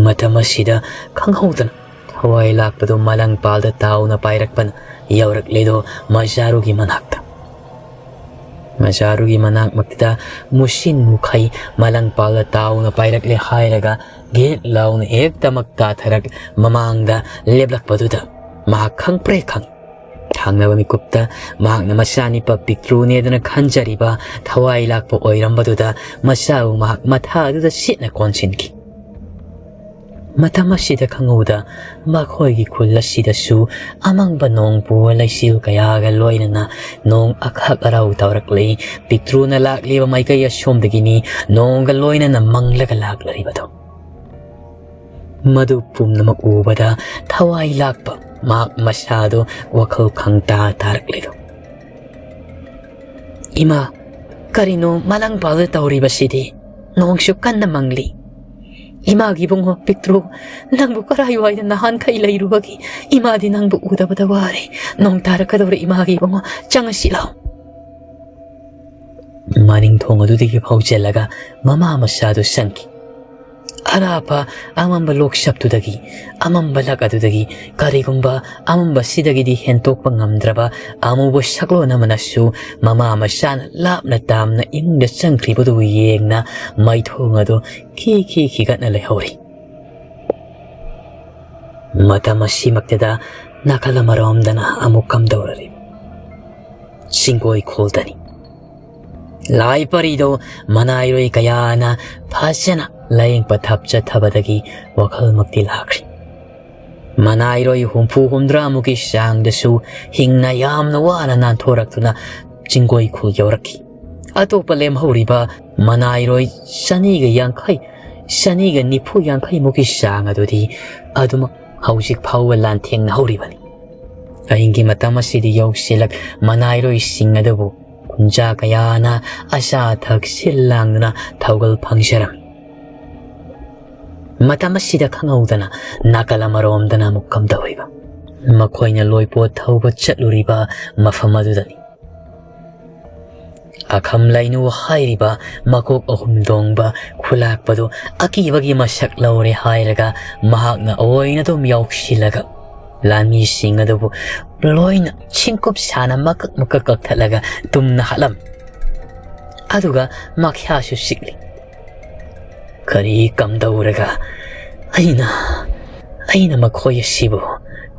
ꯃꯇꯝ ꯑꯁꯤꯗ ꯈꯪꯍꯧꯗꯅ ꯊꯋꯥꯏ ꯂꯥꯛꯄꯗꯨ ꯃꯂꯪꯄꯥꯜꯗ ꯇꯥꯎꯅ ꯄꯥꯏꯔꯛꯄꯅ ꯌꯧꯔꯛꯂꯦꯗꯣ ꯃꯖꯥꯔꯨꯒꯤ ꯃꯅꯥꯛꯇ꯫ ꯃꯖꯥꯔꯨꯒꯤ ꯃꯅꯥꯛꯃꯛꯇ ꯃꯨꯁꯤꯟ ꯃꯨꯈꯩ ꯃꯂꯪꯄꯥꯜꯗ ꯇꯥꯎꯅ ꯄꯥꯏꯔꯛꯂꯦ ꯍꯥꯏꯔꯒ ꯒꯦꯠ ꯂꯥꯎꯅ ꯍꯦꯛꯇꯃꯛ ꯀꯥꯊꯔꯛ ꯃꯃꯥꯡꯗ ꯂꯦꯞꯂꯛꯄꯗꯨꯗ ꯃꯍꯥꯛ ꯈꯪꯄ꯭ꯔꯦ ꯈꯪ꯫ ꯊꯥꯡꯅꯕ ꯃꯤꯀꯨꯞꯇ ꯃꯍꯥꯛꯅ ꯃꯆꯥꯅꯤꯄꯥ ꯄꯤꯛꯇ꯭ꯔꯨꯅꯦꯗꯅ ꯈꯟꯖꯔꯤꯕ ꯊꯋꯥꯏ ꯂꯥꯛꯄ ꯑꯣꯏꯔꯝꯕꯗꯨꯗ ꯃꯆꯥꯕꯨ ꯃꯍꯥꯛ ꯃꯊꯥ ꯑꯗꯨꯗ ꯁꯤꯠꯅ ꯀꯣꯟꯁꯤꯟꯈꯤ꯫ ꯃꯇꯝ ꯑꯁꯤꯗ ꯈꯪꯍꯧꯗ ꯃꯈꯣꯏꯒꯤ ꯈꯨꯜ ꯑꯁꯤꯗꯁꯨ ꯑꯃꯪꯕ ꯅꯣꯡ ꯄꯨꯕ ꯂꯩꯆꯤꯜ ꯀꯌꯥꯒ ꯂꯣꯏꯅꯅ ꯅꯣꯡ ꯑꯈꯛ ꯑꯔꯥꯎ ꯇꯧꯔꯛꯂꯤ꯫ ꯄꯤꯛꯇ꯭ꯔꯨꯅ ꯂꯥꯛꯂꯤꯕ ꯃꯥꯏꯀꯩ ꯑꯁꯣꯝꯗꯒꯤꯅꯤ ꯅꯣꯡꯒ ꯂꯣꯏꯅꯅ ꯃꯪꯂꯒ ꯂꯥꯛꯂꯔꯤꯕꯗꯨ꯫ ꯃꯗꯨ ꯄꯨꯝꯅꯃꯛ ꯎꯕꯗ ꯊꯋꯥꯏ ꯂꯥꯛꯄ ꯃꯍꯥꯛ ꯃꯁꯥꯗꯨ ꯋꯥꯈꯜ ꯈꯪꯇꯥ ꯇꯥꯔꯛꯂꯤꯗꯨ꯫ "ꯏꯃꯥ, ꯀꯔꯤꯅꯣ ꯃꯂꯪꯄꯥꯜꯗ ꯇꯧꯔꯤꯕꯁꯤꯗꯤ? ꯅꯣꯡꯁꯨ ꯀꯟꯅ ꯃꯪꯂꯤ꯫ ꯏꯃꯥꯒꯤ ꯏꯕꯨꯡꯉꯣ ꯄꯤꯛꯇ꯭ꯔꯨ, ꯅꯪꯕꯨ ꯀꯔꯥꯏꯋꯥꯏꯗ ꯅꯍꯥꯟꯈꯩ ꯂꯩꯔꯨꯕꯒꯦ? ꯏꯃꯥꯗꯤ ꯅꯪꯕꯨ ꯎꯗꯕꯗ ꯋꯥꯔꯦ꯫ ꯅꯣꯡ ꯇꯥꯔꯛꯀꯗꯧꯔꯦ ꯏꯃꯥꯒꯤ ꯏꯕꯨꯡꯉꯣ, ꯆꯪꯉꯁꯤ ꯂꯥꯎ꯫" ꯃꯅꯤꯡ ꯊꯣꯡ ꯑꯗꯨꯗꯒꯤ ꯐꯥꯎꯖꯜꯂꯒ ꯃꯃꯥ ꯃꯆꯥꯗꯨ ꯆꯪꯈꯤ꯫ ꯑꯔꯥꯞꯄ ꯑꯃꯝꯕ ꯂꯣꯛꯁꯞꯇꯨꯗꯒꯤ, ꯑꯃꯝꯕ ꯂꯛ ꯑꯗꯨꯗꯒꯤ ꯀꯔꯤꯒꯨꯝꯕ ꯑꯃꯝꯕꯁꯤꯗꯒꯤꯗꯤ ꯍꯦꯟꯇꯣꯛꯄ ꯉꯝꯗ꯭ꯔꯕ ꯑꯃꯨꯕ ꯁꯛꯂꯣꯟ ꯑꯃꯅꯁꯨ ꯃꯃꯥ ꯃꯆꯥꯅ ꯂꯥꯞꯅ ꯇꯥꯝꯅ ꯏꯃꯨꯡꯗ ꯆꯪꯈ꯭ꯔꯤꯕꯗꯨꯕꯨ ꯌꯦꯡꯅ ꯃꯩꯊꯣꯡ ꯑꯗꯨ ꯈꯤ ꯈꯤ ꯈꯤꯒꯠꯅ ꯂꯩꯍꯧꯔꯤ꯫ ꯃꯇꯝ ꯑꯁꯤꯃꯛꯇꯗ ꯅꯥꯀꯜ ꯑꯃꯔꯣꯝꯗꯅ ꯑꯃꯨꯛ ꯀꯝꯗꯧꯔꯔꯤ? ꯆꯤꯡꯒꯣꯏ ꯈꯨꯜꯗꯅꯤ꯫ ꯂꯥꯏ ꯄꯔꯤꯗꯣ ꯃꯅꯥꯏꯔꯣꯏ ꯀꯌꯥꯅ ꯐꯖꯅ ꯂꯥꯌꯦꯡ ꯄꯊꯥꯞ ꯆꯠꯊꯕꯗꯒꯤ ꯋꯥꯈꯜꯃꯛꯇꯤ ꯂꯥꯛꯈ꯭ꯔꯦ꯫ ꯃꯅꯥꯏꯔꯣꯏ ꯍꯨꯝꯐꯨ ꯍꯨꯝꯗ꯭ꯔꯥꯃꯨꯛꯀꯤ ꯆꯥꯡꯗꯁꯨ ꯍꯤꯡꯅ ꯌꯥꯝꯅ ꯋꯥꯅ ꯅꯥꯟꯊꯣꯔꯛꯇꯨꯅ ꯆꯤꯡꯒꯣꯏ ꯈꯨꯜ ꯌꯧꯔꯛꯈꯤ꯫ ꯑꯇꯣꯞꯄ ꯂꯦꯝꯍꯧꯔꯤꯕ ꯃꯅꯥꯏꯔꯣꯏ ꯆꯅꯤꯒ ꯌꯥꯡꯈꯩ, ꯆꯅꯤꯒ ꯅꯤꯐꯨ ꯌꯥꯡꯈꯩꯃꯨꯛꯀꯤ ꯆꯥꯡ ꯑꯗꯨꯗꯤ ꯑꯗꯨꯃꯛ ꯍꯧꯖꯤꯛ ꯐꯥꯎꯕ ꯂꯥꯟꯊꯦꯡꯅꯍꯧꯔꯤꯕꯅꯤ꯫ ꯑꯍꯤꯡꯒꯤ ꯃꯇꯝ ꯑꯁꯤꯗꯤ ꯌꯧꯁꯤꯜꯂꯛ ꯃꯅꯥꯏꯔꯣꯏꯁꯤꯡ ꯑꯗꯨꯕꯨ ꯈꯨꯟꯖꯥ ꯀꯌꯥꯅ ꯑꯆꯥ ꯑꯊꯛ ꯁꯤꯜ ꯂꯥꯡꯗꯨꯅ ꯊꯧꯒꯜ ꯐꯪꯖꯔꯝꯃꯤ꯫ ꯃꯇꯝ ꯑꯁꯤꯗ ꯈꯪꯍꯧꯗꯅ ꯅꯥꯀꯜ ꯑꯃꯔꯣꯝꯗꯅ ꯑꯃꯨꯛ ꯀꯝꯗꯧꯔꯤꯕ? ꯃꯈꯣꯏꯅ ꯂꯣꯏꯄꯣꯠ ꯊꯧꯕ ꯆꯠꯂꯨꯔꯤꯕ ꯃꯐꯝ ꯑꯗꯨꯗꯅꯤ꯫ ꯑꯈꯝ ꯂꯩꯅꯨ ꯍꯥꯏꯔꯤꯕ ꯃꯀꯣꯛ ꯑꯍꯨꯝ ꯇꯣꯡꯕ ꯈꯨꯂꯥꯛꯄꯗꯨ ꯑꯀꯤꯕꯒꯤ ꯃꯁꯛ ꯂꯧꯔꯦ ꯍꯥꯏꯔꯒ ꯃꯍꯥꯛꯅ ꯑꯣꯏꯅ ꯑꯗꯨꯝ ꯌꯥꯎꯁꯤꯜꯂꯒ ꯂꯥꯟꯃꯤꯁꯤꯡ ꯑꯗꯨꯕꯨ ꯂꯣꯏꯅ ꯁꯤꯡꯀꯨꯞ ꯁꯥꯅ ꯃꯀꯛ ꯃꯀꯛ ꯀꯛꯊꯠꯂꯒ ꯇꯨꯝꯅ ꯍꯥꯠꯂꯝꯃꯤ꯫ ꯑꯗꯨꯒ ꯃꯈ꯭ꯌꯥꯁꯨ ꯁꯤꯛꯂꯤ꯫ ꯀꯔꯤ ꯀꯝꯗꯧꯔꯒ ꯑꯩꯅ, ꯑꯩꯅ ꯃꯈꯣꯏ ꯑꯁꯤꯕꯨ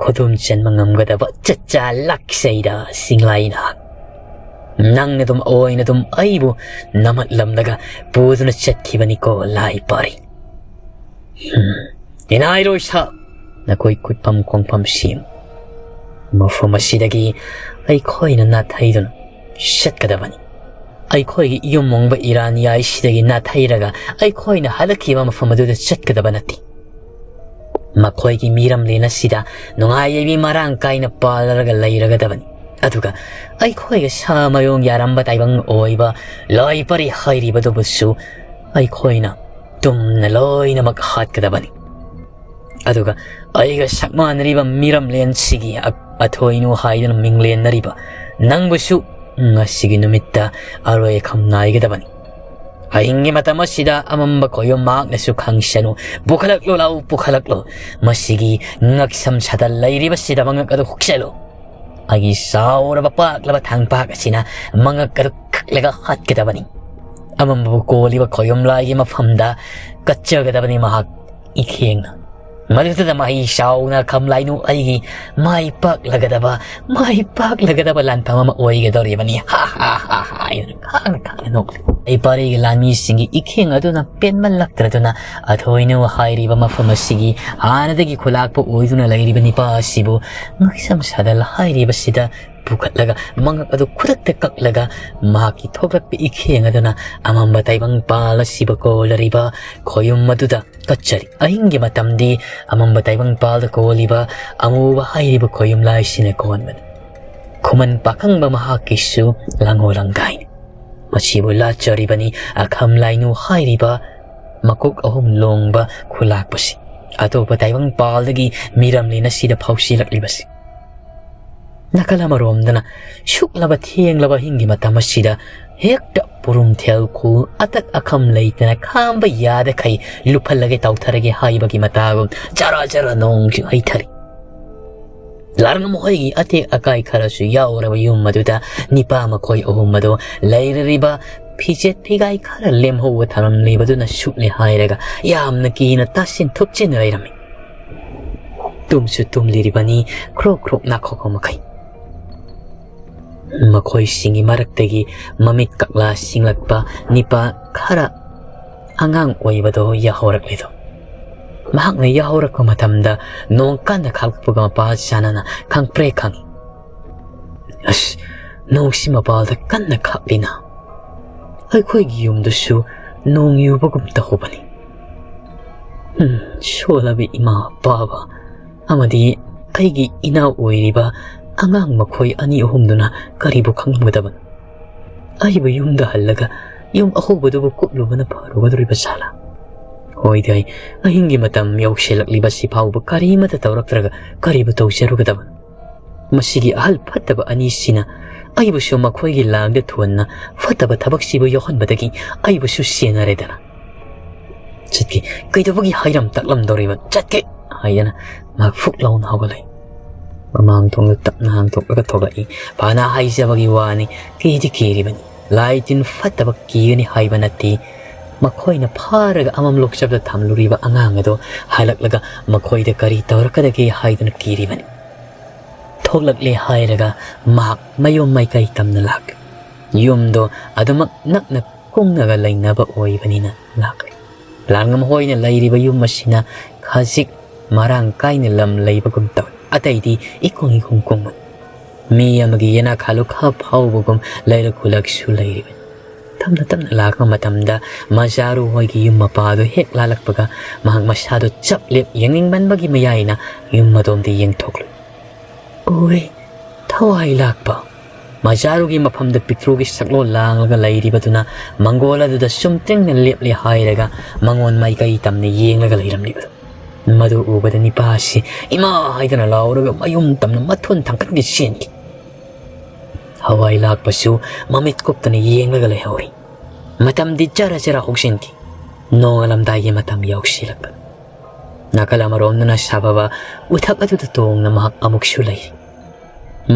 ꯈꯨꯗꯨꯝ ꯆꯟꯕ ꯉꯝꯒꯗꯕ ꯆꯠꯆꯥ ꯂꯥꯛꯆꯩꯗ ꯁꯤꯡꯂꯥꯏꯅ꯫ ꯅꯪꯅ ꯑꯗꯨꯝ ꯑꯣꯏꯅ ꯑꯗꯨꯝ ꯑꯩꯕꯨ ꯅꯝꯍꯠꯂꯝꯂꯒ ꯄꯨꯗꯨꯅ ꯆꯠꯈꯤꯕꯅꯤꯀꯣ ꯂꯥꯏ ꯄꯥꯔꯤ꯫ ꯍꯨꯝ, ꯏꯅꯥꯏꯔꯣꯏ ꯁꯥ, ꯅꯈꯣꯏ ꯈꯨꯠꯐꯝ ꯈꯣꯡꯐꯝ ꯁꯦꯝ꯫ ꯃꯐꯝ ꯑꯁꯤꯗꯒꯤ ꯑꯩꯈꯣꯏꯅ ꯅꯥꯊꯩꯗꯨꯅ ꯆꯠꯀꯗꯕꯅꯤ꯫ ꯑꯩꯈꯣꯏꯒꯤ ꯌꯨꯝ ꯃꯣꯡꯕ ꯏꯔꯥꯟ ꯌꯥꯏꯁꯤꯗꯒꯤ ꯅꯥꯊꯩꯔꯒ ꯑꯩꯈꯣꯏꯅ ꯍꯜꯂꯛꯈꯤꯕ ꯃꯐꯝ ꯑꯗꯨꯗ ꯆꯠꯀꯗꯕ ꯅꯠꯇꯦ꯫ ꯃꯈꯣꯏꯒꯤ ꯃꯤꯔꯝꯂꯦꯟ ꯑꯁꯤꯗ ꯅꯨꯡꯉꯥꯏ ꯌꯥꯏꯕꯤ ꯃꯔꯥꯡ ꯀꯥꯏꯅ ꯄꯥꯜꯂꯒ ꯂꯩꯔꯒꯗꯕꯅꯤ꯫ ꯑꯗꯨꯒ ꯑꯩꯈꯣꯏꯒ ꯁꯥ ꯃꯌꯣꯡ ꯌꯥꯔꯝꯕ ꯇꯥꯏꯕꯪ ꯑꯣꯏꯕ ꯂꯥꯏ ꯄꯔꯤ ꯍꯥꯏꯔꯤꯕꯗꯨꯕꯨꯁꯨ ꯑꯩꯈꯣꯏꯅ ꯇꯨꯝꯅ ꯂꯣꯏꯅꯃꯛ ꯍꯥꯠꯀꯗꯕꯅꯤ꯫ ꯑꯗꯨꯒ ꯑꯩꯒ ꯁꯛ ꯃꯥꯟꯅꯔꯤꯕ ꯃꯤꯔꯝꯂꯦꯟꯁꯤꯒꯤ ꯑ-, ꯑꯊꯣꯏꯅꯨ ꯍꯥꯏꯗꯨꯅ ꯃꯤꯡꯂꯦꯟꯅꯔꯤꯕ ꯅꯪꯕꯨꯁꯨ ꯉꯁꯤꯒꯤ ꯅꯨꯃꯤꯠꯇ ꯑꯔꯣꯏ ꯑꯈꯝ ꯅꯥꯏꯒꯗꯕꯅꯤ꯫ ꯑꯍꯤꯡꯒꯤ ꯃꯇꯝ ꯑꯁꯤꯗ ꯑꯃꯝꯕ ꯈꯣꯌꯨꯝ ꯃꯍꯥꯛꯅꯁꯨ ꯈꯪꯁꯅꯨ꯫ ꯄꯨꯈꯠꯂꯛꯂꯣ, ꯂꯥꯎ, ꯄꯨꯈꯠꯂꯛꯂꯣ꯫ ꯃꯁꯤꯒꯤ ꯉꯛꯁꯝ ꯁꯥꯗ ꯂꯩꯔꯤꯕꯁꯤꯗ ꯃꯉꯛ ꯑꯗꯨ ꯍꯨꯛꯆꯜꯂꯨ꯫ ꯑꯩꯒꯤ ꯆꯥꯎꯔꯕ ꯄꯥꯛꯂꯕ ꯊꯥꯡꯄꯥꯛ ꯑꯁꯤꯅ ꯃꯉꯛ ꯑꯗꯨ ꯀꯛꯂꯒ ꯍꯥꯠꯀꯗꯕꯅꯤ꯫ ꯑꯃꯝꯕꯕꯨ ꯀꯣꯜꯂꯤꯕ ꯈꯣꯌꯨꯝ ꯂꯥꯏꯒꯤ ꯃꯐꯝꯗ ꯀꯠꯆꯒꯗꯕꯅꯤ ꯃꯍꯥꯛ ꯏꯈꯦꯡꯅ꯫ ꯃꯗꯨꯗ ꯃꯍꯩ ꯆꯥꯎꯅ ꯈꯝꯂꯥꯏꯅꯨ ꯑꯩꯒꯤ ꯃꯥꯏ ꯄꯥꯛꯂꯒꯗꯕ, ꯃꯥꯏ ꯄꯥꯛꯂꯒꯗꯕ ꯂꯥꯟꯐꯝ ꯑꯃ ꯑꯣꯏꯒꯗꯧꯔꯤꯕꯅꯤ꯫ ꯍꯥ, ꯍꯥ, ꯍꯥ, ꯍꯥ, ꯍꯥꯏꯗꯨꯅ ꯈꯥꯡꯅ ꯈꯥꯡꯅ ꯅꯣꯛꯂꯤ꯫ ꯂꯩꯄꯥꯔꯩꯒꯤ ꯂꯥꯟꯃꯤꯁꯤꯡꯒꯤ ꯏꯈꯦꯡ ꯑꯗꯨꯅ ꯄꯦꯟꯃꯜꯂꯛꯇ꯭ꯔꯗꯨꯅ ꯑꯊꯣꯏꯅꯨ ꯍꯥꯏꯔꯤꯕ ꯃꯐꯝ ꯑꯁꯤꯒꯤ ꯍꯥꯟꯅꯗꯒꯤ ꯈꯨꯂꯥꯛꯄ ꯑꯣꯏꯗꯨꯅ ꯂꯩꯔꯤꯕ ꯅꯤꯄꯥ ꯑꯁꯤꯕꯨ ꯉꯛꯁꯝ ꯁꯥꯗꯜ ꯍꯥꯏꯔꯤꯕꯁꯤꯗ ꯄꯨꯈꯠꯂꯒ ꯃꯉꯛ ꯑꯗꯨ ꯈꯨꯗꯛꯇ ꯀꯛꯂꯒ ꯃꯍꯥꯛꯀꯤ ꯊꯣꯛꯂꯛꯄ ꯏꯈꯦꯡ ꯑꯗꯨꯅ ꯑꯃꯝꯕ ꯇꯥꯏꯕꯪ ꯄꯥꯜ ꯑꯁꯤꯕꯨ ꯀꯣꯜꯂꯔꯤꯕ ꯈꯣꯌꯨꯝ ꯑꯗꯨꯗ ꯀꯠꯆꯔꯤ꯫ ꯑꯍꯤꯡꯒꯤ ꯃꯇꯝꯗꯤ ꯑꯃꯝꯕ ꯇꯥꯏꯕꯪ ꯄꯥꯜꯗ ꯀꯣꯜꯂꯤꯕ ꯑꯃꯨꯕ ꯍꯥꯏꯔꯤꯕ ꯈꯣꯌꯨꯝ ꯂꯥꯏꯁꯤꯅ ꯀꯣꯟꯕꯅꯤ꯫ ꯈꯨꯃꯟ ꯄꯥꯈꯪꯕ ꯃꯍꯥꯛꯀꯤꯁꯨ ꯂꯥꯡꯉꯣ ꯂꯥꯡꯗꯥꯏꯅꯤ꯫ ꯃꯁꯤꯕꯨ ꯂꯥꯠꯆꯔꯤꯕꯅꯤ ꯑꯈꯝ ꯂꯥꯏꯅꯨ ꯍꯥꯏꯔꯤꯕ ꯃꯀꯣꯛ ꯑꯍꯨꯝ ꯂꯣꯡꯕ ꯈꯨꯂꯥꯛꯄꯁꯤ꯫ ꯑꯇꯣꯞꯄ ꯇꯥꯏꯕꯪ ꯄꯥꯜꯗꯒꯤ ꯃꯤꯔꯝꯂꯦꯟ ꯑꯁꯤꯗ ꯐꯥꯎꯁꯤꯜꯂꯛꯂꯤꯕꯁꯤ꯫ ꯅꯥꯀꯜ ꯑꯃꯔꯣꯝꯗꯅ ꯁꯨꯛꯂꯕ ꯊꯦꯡꯂꯕ ꯑꯍꯤꯡꯒꯤ ꯃꯇꯝ ꯑꯁꯤꯗ ꯍꯦꯛꯇ ꯄꯨꯔꯨꯝꯊꯦꯜ ꯈꯨ ꯑꯇꯠ ꯑꯈꯝ ꯂꯩꯇꯅ ꯈꯥꯝꯕ ꯌꯥꯗꯈꯩ ꯂꯨꯞꯍꯜꯂꯒꯦ ꯇꯧꯊꯔꯒꯦ ꯍꯥꯏꯕꯒꯤ ꯃꯇꯥꯒꯨꯝ ꯖꯔ ꯖꯔ ꯅꯣꯡꯁꯨ ꯍꯩꯊꯔꯤ꯫ ꯂꯥꯔꯉꯝ ꯍꯣꯏꯒꯤ ꯑꯇꯦꯛ ꯑꯀꯥꯏ ꯈꯔꯁꯨ ꯌꯥꯎꯔꯕ ꯌꯨꯝ ꯑꯗꯨꯗ ꯅꯤꯄꯥ ꯃꯈꯣꯏ ꯑꯍꯨꯝ ꯑꯗꯨ ꯂꯩꯔꯤꯕ ꯐꯤꯖꯦꯠ ꯐꯤꯒꯥꯏ ꯈꯔ ꯂꯦꯝꯍꯧꯕ ꯊꯝꯂꯝꯂꯤꯕꯗꯨꯅ ꯁꯨꯛꯅꯤ ꯍꯥꯏꯔꯒ ꯌꯥꯝꯅ ꯀꯤꯅ ꯇꯥꯁꯤꯟ ꯊꯨꯞꯆꯤꯟꯅ ꯂꯩꯔꯝꯃꯤ꯫ ꯇꯨꯝꯁꯨ ꯇꯨꯝꯂꯤꯔꯤꯕꯅꯤ ꯈ꯭ꯔꯣꯛ ꯈ꯭ꯔꯣꯛ ꯅꯥꯈꯣꯛꯄ ꯃꯈꯩ꯫ ꯃꯈꯣꯏꯁꯤꯡꯒꯤ ꯃꯔꯛꯇꯒꯤ ꯃꯃꯤꯠ ꯀꯛꯂꯥ ꯁꯤꯡꯂꯛꯄ ꯅꯤꯄꯥ ꯈꯔ ꯑꯉꯥꯡ ꯑꯣꯏꯕꯗꯣ ꯌꯥꯍꯧꯔꯛꯂꯤꯗꯣ꯫ ꯃꯍꯥꯛꯅ ꯌꯥꯍꯧꯔꯛꯄ ꯃꯇꯝꯗ ꯅꯣꯡ ꯀꯟꯅ ꯈꯥꯛꯂꯛꯄꯒ ꯃꯄꯥ ꯆꯥꯟꯅꯅ ꯈꯪꯄ꯭ꯔꯦ ꯈꯪꯏ꯫ ꯑꯁ, ꯅꯣꯡꯁꯤ ꯃꯄꯥꯜꯗ ꯀꯟꯅ ꯈꯥꯛꯂꯤꯅ꯫ ꯑꯩꯈꯣꯏꯒꯤ ꯌꯨꯝꯗꯨꯁꯨ ꯅꯣꯡ ꯌꯨꯕꯒꯨꯝ ꯇꯧꯍꯧꯕꯅꯤ꯫ ꯎꯝ, ꯁꯣꯜꯂꯕ ꯏꯃꯥ ꯄꯥꯕ ꯑꯃꯗꯤ ꯑꯩꯒꯤ ꯏꯅꯥꯎ ꯑꯣꯏꯔꯤꯕ ꯑꯉꯥꯡ ꯃꯈꯣꯏ ꯑꯅꯤ ꯑꯍꯨꯝꯗꯨꯅ ꯀꯔꯤꯕꯨ ꯈꯪꯂꯝꯒꯗꯕꯅꯣ? ꯑꯩꯕꯨ ꯌꯨꯝꯗ ꯍꯜꯂꯒ ꯌꯨꯝ ꯑꯍꯧꯕꯗꯨꯕꯨ ꯀꯨꯞꯂꯨꯕꯅ ꯐꯔꯨꯒꯗꯧꯔꯤꯕ ꯖꯥꯠꯂꯥ? ꯍꯣꯏꯗ, ꯑꯍꯤꯡꯒꯤ ꯃꯇꯝ ꯌꯧꯁꯤꯜꯂꯛꯂꯤꯕꯁꯤ ꯐꯥꯎꯕ ꯀꯔꯤꯃꯠꯇ ꯇꯧꯔꯛꯇ꯭ꯔꯒ ꯀꯔꯤꯕꯨ ꯇꯧꯖꯔꯨꯒꯗꯕꯅꯣ? ꯃꯁꯤꯒꯤ ꯑꯍꯜ ꯐꯠꯇꯕ ꯑꯅꯤꯁꯤꯅ ꯑꯩꯕꯨꯁꯨ ꯃꯈꯣꯏꯒꯤ ꯂꯥꯡꯗ ꯊꯨꯍꯟꯅ ꯐꯠꯇꯕ ꯊꯕꯛꯁꯤꯕꯨ ꯌꯥꯎꯍꯟꯕꯗꯒꯤ ꯑꯩꯕꯨꯁꯨ ꯁꯦꯟꯅꯔꯦꯗꯅ꯫ "ꯆꯠꯀꯦ, ꯀꯩꯗꯧꯕꯒꯤ ꯍꯥꯏꯔꯝ ꯇꯥꯛꯂꯝꯗꯧꯔꯤꯕ? ꯆꯠꯀꯦ!" ꯍꯥꯏꯗꯅ ꯃꯍꯥꯛ ꯐꯨꯛ ꯂꯥꯎꯅ ꯍꯧꯒꯠꯂꯛꯏ꯫ ꯃꯃꯥꯡ ꯊꯣꯡꯗ ꯇꯞꯅ ꯍꯥꯡꯗꯣꯛꯂꯒ ꯊꯣꯛꯂꯛꯏ꯫ ꯐꯅ ꯍꯥꯏꯖꯕꯒꯤ ꯋꯥꯅꯤ, ꯀꯤꯗꯤ ꯀꯤꯔꯤꯕꯅꯤ꯫ ꯂꯥꯏ ꯇꯤꯟ ꯐꯠꯇꯕ ꯀꯤꯒꯅꯤ ꯍꯥꯏꯕ ꯅꯠꯇꯦ꯫ ꯃꯈꯣꯏꯅ ꯐꯥꯔꯒ ꯑꯃꯝ ꯂꯣꯛꯆꯕꯗ ꯊꯝꯂꯨꯔꯤꯕ ꯑꯉꯥꯡ ꯑꯗꯨ ꯍꯜꯂꯛꯂꯒ ꯃꯈꯣꯏꯗ ꯀꯔꯤ ꯇꯧꯔꯛꯀꯗꯒꯦ ꯍꯥꯏꯗꯨꯅ ꯀꯤꯔꯤꯕꯅꯤ꯫ ꯊꯣꯛꯂꯛꯂꯦ ꯍꯥꯏꯔꯒ ꯃꯍꯥꯛ ꯃꯌꯨꯝ ꯃꯥꯏꯀꯩ ꯇꯝꯅ ꯂꯥꯛꯂꯦ꯫ ꯌꯨꯝꯗꯣ ꯑꯗꯨꯃꯛ ꯅꯛꯅ ꯀꯨꯡꯅꯒ ꯂꯩꯅꯕ ꯑꯣꯏꯕꯅꯤꯅ ꯂꯥꯛꯂꯦ꯫ ꯂꯥꯡꯉꯝ ꯍꯣꯏꯅ ꯂꯩꯔꯤꯕ ꯌꯨꯝ ꯑꯁꯤꯅ ꯈꯖꯤꯛ ꯃꯔꯥꯡ ꯀꯥꯏꯅ ꯂꯝ ꯂꯩꯕꯒꯨꯝ ꯇꯧꯏ꯫ ꯑꯇꯩꯗꯤ ꯏꯀꯨꯡ ꯏꯀꯨꯡ ꯀꯨꯡꯕꯅꯤ꯫ ꯃꯤ ꯑꯃꯒꯤ ꯌꯦꯅꯥꯈꯥ ꯂꯨꯈꯥ ꯐꯥꯎꯕꯒꯨꯝ ꯂꯩꯔꯛ ꯈꯨꯂꯛꯁꯨ ꯂꯩꯔꯤꯕꯅꯤ꯫ ꯇꯞꯅ ꯇꯞꯅ ꯂꯥꯛꯄ ꯃꯇꯝꯗ ꯃꯖꯥꯔꯨ ꯍꯣꯏꯒꯤ ꯌꯨꯝ ꯃꯄꯥꯗꯨ ꯍꯦꯛ ꯂꯥꯜꯂꯛꯄꯒ ꯃꯍꯥꯛ ꯃꯁꯥꯗꯨ ꯆꯞ ꯂꯦꯞ ꯌꯦꯡꯅꯤꯡꯃꯟꯕꯒꯤ ꯃꯌꯥꯏꯅ ꯌꯨꯝ ꯑꯗꯣꯝꯗ ꯌꯦꯡꯊꯣꯛꯂꯨꯏ꯫ ꯎꯔꯦ, ꯊꯋꯥꯏ ꯂꯥꯛꯄ꯫ ꯃꯖꯥꯔꯨꯒꯤ ꯃꯐꯝꯗ ꯄꯤꯛꯇ꯭ꯔꯨꯒꯤ ꯁꯛꯂꯣꯟ ꯂꯥꯡꯂꯒ ꯂꯩꯔꯤꯕꯗꯨꯅ ꯃꯪꯒꯣꯜ ꯑꯗꯨꯗ ꯁꯨꯝ ꯇꯤꯡꯅ ꯂꯦꯞꯂꯦ ꯍꯥꯏꯔꯒ ꯃꯉꯣꯟ ꯃꯥꯏꯀꯩ ꯇꯝꯅ ꯌꯦꯡꯂꯒ ꯂꯩꯔꯝꯂꯤꯕꯗꯨ꯫ ꯃꯗꯨ ꯎꯕꯗ ꯅꯤꯄꯥꯁꯤ ꯏꯃꯥ ꯍꯥꯏꯗꯅ ꯂꯥꯎꯔꯒ ꯃꯌꯨꯝ ꯇꯝꯅ ꯃꯊꯣꯟ ꯊꯥꯡꯀꯠꯀ ꯆꯦꯟꯈꯤ꯫ ꯍꯋꯥꯏ ꯂꯥꯛꯄꯁꯨ ꯃꯃꯤꯠ ꯀꯨꯞꯇꯅ ꯌꯦꯡꯂꯒ ꯂꯩꯍꯧꯔꯤ꯫ ꯃꯇꯝꯗꯤ ꯖꯔ ꯖꯔ ꯍꯧꯖꯤꯟꯈꯤ꯫ ꯅꯣꯡꯉꯥꯜꯂꯝꯗꯥꯏꯒꯤ ꯃꯇꯝ ꯌꯧꯁꯤꯜꯂꯛꯄ꯫ ꯅꯥꯀꯜ ꯑꯃꯔꯣꯝꯗꯅ ꯁꯥꯐꯕ ꯎꯊꯛ ꯑꯗꯨꯗ ꯇꯣꯡꯅ ꯃꯍꯥꯛ ꯑꯃꯨꯛꯁꯨ ꯂꯩꯔꯤ꯫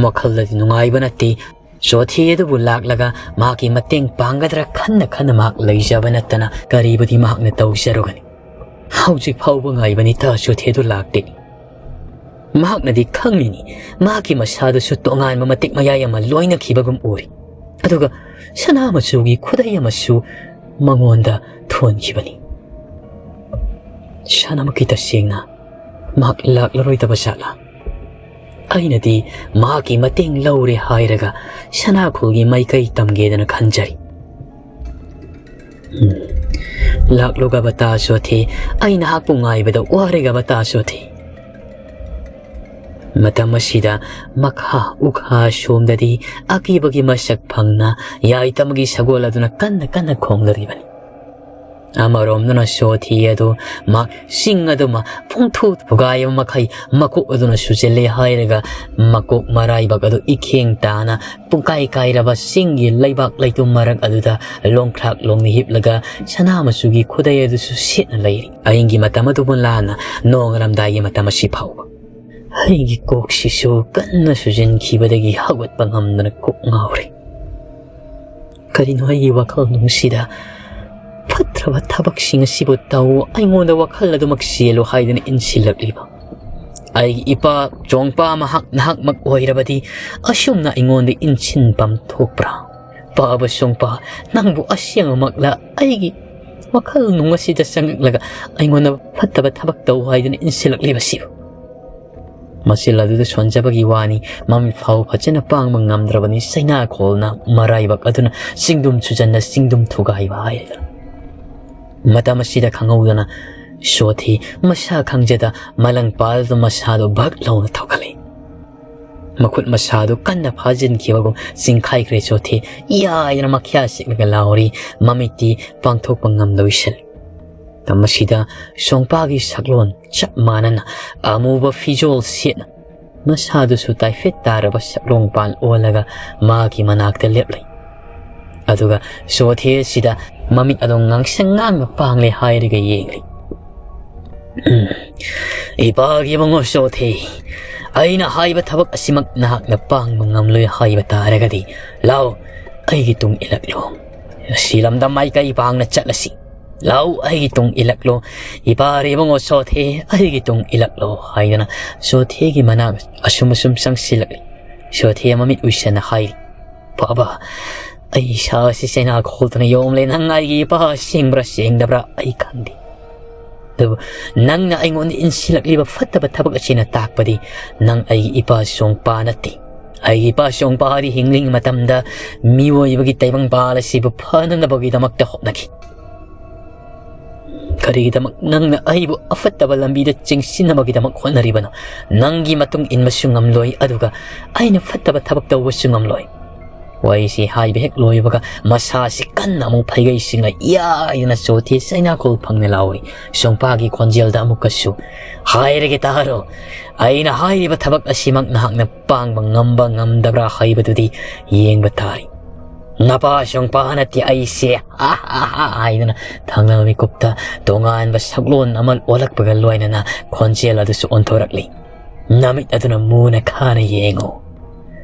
ꯋꯥꯈꯜꯗꯗꯤ ꯅꯨꯡꯉꯥꯏꯕ ꯅꯠꯇꯦ꯫ ꯆꯣꯊꯦ ꯑꯗꯨꯕꯨ ꯂꯥꯛꯂꯒ ꯃꯍꯥꯛꯀꯤ ꯃꯇꯦꯡ ꯄꯥꯡꯒꯗ꯭ꯔꯥ ꯈꯟꯅ ꯈꯟꯅ ꯃꯍꯥꯛ ꯂꯩꯖꯕ ꯅꯠꯇꯅ ꯀꯔꯤꯕꯨꯗꯤ ꯃꯍꯥꯛꯅ ꯇꯧꯖꯔꯨꯒꯅꯤ? ꯍꯧꯖꯤꯛ ꯐꯥꯎꯕ ꯉꯥꯏꯕꯅꯤ, ꯇꯥ ꯆꯣꯊꯦ ꯑꯗꯨ ꯂꯥꯛꯇꯦ꯫ ꯃꯍꯥꯛꯅꯗꯤ ꯈꯪꯂꯤꯅꯤ, ꯃꯍꯥꯛꯀꯤ ꯃꯁꯥꯗꯨꯁꯨ ꯇꯣꯉꯥꯟꯕ ꯃꯇꯤꯛ ꯃꯌꯥꯏ ꯑꯃ ꯂꯣꯏꯅꯈꯤꯕꯒꯨꯝ ꯎꯔꯤ꯫ ꯑꯗꯨꯒ ꯁꯅꯥ ꯃꯆꯨꯒꯤ ꯈꯨꯗꯩ ꯑꯃꯁꯨ ꯃꯉꯣꯟꯗ ꯊꯣꯟꯈꯤꯕꯅꯤ꯫ ꯁꯅꯥꯃꯛꯀꯤ ꯇꯁꯦꯡꯅ ꯃꯍꯥꯛ ꯂꯥꯛꯂꯔꯣꯏꯗꯕ ꯖꯥꯠꯂꯥ? ꯑꯩꯅꯗꯤ ꯃꯍꯥꯛꯀꯤ ꯃꯇꯦꯡ ꯂꯧꯔꯦ ꯍꯥꯏꯔꯒ ꯁꯅꯥꯈꯣꯜꯒꯤ ꯃꯥꯏꯀꯩ ꯇꯝꯒꯦꯗꯅ ꯈꯟꯖꯔꯤ꯫ ꯎꯝ꯫ ꯂꯥꯛꯂꯨꯒꯕ ꯇꯥ ꯆꯣꯊꯦ, ꯑꯩ ꯅꯍꯥꯛꯄꯨ ꯉꯥꯏꯕꯗ ꯋꯥꯔꯦꯒꯕ ꯇꯥ ꯆꯣꯊꯦ꯫ ꯃꯇꯝ ꯑꯁꯤꯗ ꯃꯈꯥ ꯎꯈꯥ ꯁꯣꯝꯗꯗꯤ ꯑꯀꯤꯕꯒꯤ ꯃꯁꯛ ꯐꯪꯅ ꯌꯥꯏꯇꯃꯒꯤ ꯁꯒꯣꯜ ꯑꯗꯨꯅ ꯀꯟꯅ ꯀꯟꯅ ꯈꯣꯡꯂꯔꯤꯕꯅꯤ꯫ ꯑꯃꯔꯣꯝꯗꯅ ꯆꯣꯊꯦ ꯑꯗꯨ ꯃꯍꯥꯛ ꯆꯤꯡ ꯑꯗꯨꯃ ꯄꯨꯡꯊꯨ ꯊꯨꯒꯥꯏꯕ ꯃꯈꯩ ꯃꯀꯣꯛ ꯑꯗꯨꯅ ꯁꯨꯖꯤꯜꯂꯦ ꯍꯥꯏꯔꯒ ꯃꯀꯣꯛ ꯃꯔꯥꯏꯕꯛ ꯑꯗꯨ ꯏꯈꯦꯡ ꯇꯥꯅ ꯄꯨꯡꯀꯥꯏ ꯀꯥꯏꯔꯕ ꯆꯤꯡꯒꯤ ꯂꯩꯕꯥꯛ ꯂꯩꯇꯨꯝ ꯃꯔꯛ ꯑꯗꯨꯗ ꯂꯣꯡꯈ꯭ꯔꯥꯛ ꯂꯣꯡꯅ ꯍꯤꯞꯂꯒ ꯁꯅꯥ ꯃꯆꯨꯒꯤ ꯈꯨꯗꯩ ꯑꯗꯨꯁꯨ ꯁꯦꯠꯅ ꯂꯩꯔꯤ꯫ ꯑꯍꯤꯡꯒꯤ ꯃꯇꯝ ꯑꯗꯨꯕꯨ ꯂꯥꯟꯅ ꯅꯣꯡꯉꯥꯜꯂꯝꯗꯥꯏꯒꯤ ꯃꯇꯝ ꯑꯁꯤ ꯐꯥꯎꯕ꯫ ꯑꯩꯒꯤ ꯀꯣꯛꯁꯤꯁꯨ ꯀꯟꯅ ꯁꯨꯖꯤꯟꯈꯤꯕꯗꯒꯤ ꯍꯧꯒꯠꯄ ꯉꯝꯗꯅ ꯀꯣꯛ ꯉꯥꯎꯔꯦ꯫ ꯀꯔꯤꯅꯣ ꯑꯩꯒꯤ ꯋꯥꯈꯜꯅꯨꯡꯁꯤꯗ ꯐꯠꯇ ꯐꯠꯇꯕ ꯊꯕꯛꯁꯤꯡ ꯑꯁꯤꯕꯨ ꯇꯧ, ꯑꯩꯉꯣꯟꯗ ꯋꯥꯈꯜ ꯑꯗꯨꯃꯛ ꯆꯦꯜꯂꯨ ꯍꯥꯏꯗꯨꯅ ꯏꯟꯁꯤꯜꯂꯛꯂꯤꯕ? ꯑꯩꯒꯤ ꯏꯄꯥ ꯆꯣꯡꯄꯥ ꯃꯍꯥꯛ ꯅꯍꯥꯛꯃꯛ ꯑꯣꯏꯔꯕꯗꯤ ꯑꯁꯨꯝꯅ ꯑꯩꯉꯣꯟꯗ ꯏꯟꯁꯤꯟꯐꯝ ꯊꯣꯛꯄ꯭ꯔꯥ? ꯄꯥꯕ ꯆꯣꯡꯄꯥ, ꯅꯪꯕꯨ ꯑꯁꯦꯡꯕꯃꯛꯂ ꯑꯩꯒꯤ ꯋꯥꯈꯜ ꯅꯨꯡ ꯑꯁꯤꯗ ꯆꯪꯉꯛꯂꯒ ꯑꯩꯉꯣꯟꯗ ꯐꯠꯇꯕ ꯊꯕꯛ ꯇꯧ ꯍꯥꯏꯗꯨꯅ ꯏꯟꯁꯤꯜꯂꯛꯂꯤꯕꯁꯤꯕꯨ? ꯃꯆꯤꯜ ꯑꯗꯨꯗ ꯁꯣꯟꯖꯕꯒꯤ ꯋꯥꯅꯤ, ꯃꯃꯤꯠ ꯐꯥꯎ ꯐꯖꯅ ꯄꯥꯡꯕ ꯉꯝꯗ꯭ꯔꯕꯅꯤ ꯆꯩꯅꯥꯈꯣꯜꯅ ꯃꯔꯥꯏꯕꯛ ꯑꯗꯨꯅ ꯆꯤꯡꯗꯨꯝ ꯆꯨꯖꯟꯅ ꯆꯤꯡꯗꯨꯝ ꯊꯨꯒꯥꯏꯕ ꯍꯥꯏꯔꯗꯅ꯫ ꯃꯇꯝ ꯑꯁꯤꯗ ꯈꯪꯍꯧꯗꯅ ꯁꯣꯊꯤ ꯃꯁꯥ ꯈꯪꯖꯗ ꯃꯂꯪ ꯄꯥꯜꯗ ꯃꯁꯥꯗꯨ ꯚꯛ ꯂꯥꯎꯅ ꯊꯧꯒꯠꯂꯤ꯫ ꯃꯈꯨꯠ ꯃꯁꯥꯗꯨ ꯀꯟꯅ ꯐꯥꯖꯤꯟꯈꯤꯕꯒꯨꯝ ꯆꯤꯡꯈꯥꯏꯈ꯭ꯔꯦ ꯁꯣꯊꯤ꯫ ꯌꯥꯏꯗꯅ ꯃꯈ꯭ꯌꯥ ꯁꯤꯛꯂꯒ ꯂꯥꯎꯔꯤ, ꯃꯃꯤꯠꯇꯤ ꯄꯥꯡꯊꯣꯛꯄ ꯉꯝꯂꯣꯏꯁꯤꯜꯂꯤ꯫ ꯃꯁꯤꯗ ꯁꯣꯡꯄꯥꯒꯤ ꯁꯛꯂꯣꯟ ꯆꯞ ꯃꯥꯟꯅꯅ ꯑꯃꯨꯕ ꯐꯤꯖꯣꯜ ꯁꯦꯠꯅ ꯃꯁꯥꯗꯨꯁꯨ ꯇꯥꯏꯐꯦꯠ ꯇꯥꯔꯕ ꯁꯛꯂꯣꯡꯄꯥꯟ ꯑꯣꯜꯂꯒ ꯃꯥꯒꯤ ꯃꯅꯥꯛꯇ ꯂꯦꯞꯂꯤ꯫ ꯑꯗꯨꯒ ꯁꯣꯊꯦ ꯑꯁꯤꯗ ꯃꯃꯤꯠ ꯑꯗꯨ ꯉꯥꯡꯁꯪ ꯉꯥꯡꯅ ꯄꯥꯡꯂꯦ ꯍꯥꯏꯔꯒ ꯌꯦꯡꯂꯤ꯫ "ꯎꯝ, ꯏꯄꯥꯒꯤ ꯏꯕꯨꯡꯉꯣ ꯁꯣꯊꯦ, ꯑꯩꯅ ꯍꯥꯏꯕ ꯊꯕꯛ ꯑꯁꯤꯃꯛ ꯅꯍꯥꯛꯅ ꯄꯥꯡꯕ ꯉꯝꯂꯣꯏ ꯍꯥꯏꯕ ꯇꯥꯔꯒꯗꯤ, ꯂꯥꯎ, ꯑꯩꯒꯤ ꯇꯨꯡ ꯏꯜꯂꯛꯂꯣ꯫ ꯁꯤ ꯂꯝꯗꯝ ꯃꯥꯏꯀꯩ ꯄꯥꯡꯅ ꯆꯠꯂꯁꯤ꯫ ꯂꯥꯎ, ꯑꯩꯒꯤ ꯇꯨꯡ ꯏꯜꯂꯛꯂꯣ꯫ ꯏꯄꯥ ꯏꯕꯨꯡꯉꯣ ꯁꯣꯊꯦ, ꯑꯩꯒꯤ ꯇꯨꯡ ꯏꯜꯂꯛꯂꯣ" ꯍꯥꯏꯗꯨꯅ ꯁꯣꯊꯦꯒꯤ ꯃꯅꯥꯛ ꯑꯁꯨꯝ ꯑꯁꯨꯝ ꯆꯪꯁꯤꯜꯂꯛꯂꯤ꯫ ꯁꯣꯊꯦ ꯃꯃꯤꯠ ꯎꯏꯁꯟꯅ ꯍꯥꯏꯔꯤ, "ꯕꯥꯕꯥ, ꯑꯩ ꯏꯁꯥ ꯑꯁꯤ ꯆꯩꯅꯥ ꯈꯣꯜꯗꯨꯅ ꯌꯣꯝꯂꯦ꯫ ꯅꯪ ꯑꯩꯒꯤ ꯏꯄꯥ ꯁꯦꯡꯕ꯭ꯔꯥ ꯁꯦꯡꯗꯕ꯭ꯔꯥ ꯑꯩ ꯈꯪꯗꯦ꯫ ꯑꯗꯨꯕꯨ ꯅꯪꯅ ꯑꯩꯉꯣꯟꯗ ꯏꯟꯁꯤꯜꯂꯛꯂꯤꯕ ꯐꯠꯇꯕ ꯊꯕꯛ ꯑꯁꯤꯅ ꯇꯥꯛꯄꯗꯤ ꯅꯪ ꯑꯩꯒꯤ ꯏꯄꯥ ꯁꯣꯡꯄꯥ ꯅꯠꯇꯦ꯫ ꯑꯩꯒꯤ ꯏꯄꯥ ꯁꯣꯡꯄꯥꯗꯤ ꯍꯤꯡꯂꯤꯉꯩ ꯃꯇꯝꯗ ꯃꯤꯑꯣꯏꯕꯒꯤ ꯇꯥꯏꯕꯪꯄꯥꯜ ꯑꯁꯤꯕꯨ ꯐꯅꯅꯕꯒꯤꯗꯃꯛꯇ ꯍꯣꯠꯅꯈꯤ꯫ ꯀꯔꯤꯒꯤꯗꯃꯛ ꯅꯪꯅ ꯑꯩꯕꯨ ꯑꯐꯠꯇꯕ ꯂꯝꯕꯤꯗ ꯆꯤꯡꯁꯤꯟꯅꯕꯒꯤꯗꯃꯛ ꯍꯣꯠꯅꯔꯤꯕꯅꯣ? ꯅꯪꯒꯤ ꯃꯇꯨꯡ ꯏꯟꯕꯁꯨ ꯉꯝꯂꯣꯏ, ꯑꯗꯨꯒ ꯑꯩꯅ ꯐꯠꯇꯕ ꯊꯕꯛ ꯇꯧꯕꯁꯨ ꯉꯝꯂꯣꯏ"꯫ ꯋꯥꯔꯤꯁꯤ ꯍꯥꯏꯕ ꯍꯦꯛ ꯂꯣꯏꯕꯒ ꯃꯁꯥꯁꯤ ꯀꯟꯅ ꯑꯃꯨꯛ ꯐꯩꯒꯩꯁꯤꯡꯅ ꯌꯥꯏꯗꯅ ꯆꯣꯊꯤ ꯆꯩꯅꯥꯈꯣꯜ ꯐꯪꯅ ꯂꯥꯎꯔꯤ꯫ ꯁꯣꯡꯄꯥꯒꯤ ꯈꯣꯟꯖꯦꯜꯗ ꯑꯃꯨꯛꯀꯁꯨ, "ꯍꯥꯏꯔꯒꯦ ꯇꯥꯔꯣ, ꯑꯩꯅ ꯍꯥꯏꯔꯤꯕ ꯊꯕꯛ ꯑꯁꯤꯃꯛ ꯅꯍꯥꯛꯅ ꯄꯥꯡꯕ ꯉꯝꯕ ꯉꯝꯗꯕ꯭ꯔꯥ ꯍꯥꯏꯕꯗꯨꯗꯤ ꯌꯦꯡꯕ ꯇꯥꯔꯤ꯫ ꯅꯄꯥ ꯁꯣꯡꯄꯥ ꯅꯠꯇꯦ ꯑꯩꯁꯦ", ꯍꯥ ꯍꯥ ꯍꯥ ꯍꯥꯏꯗꯨꯅ ꯊꯪꯅꯕ ꯃꯤꯀꯨꯞꯇ ꯇꯣꯉꯥꯟꯕ ꯁꯛꯂꯣꯟ ꯑꯃ ꯑꯣꯜꯂꯛꯄꯒ ꯂꯣꯏꯅꯅ ꯈꯣꯟꯖꯦꯜ ꯑꯗꯨꯁꯨ ꯑꯣꯟꯊꯣꯔꯛꯂꯤ꯫ "ꯅꯃꯤꯠ ꯑꯗꯨꯅ ꯃꯨꯅ ꯈꯥꯅ ꯌꯦꯡꯉꯨ꯫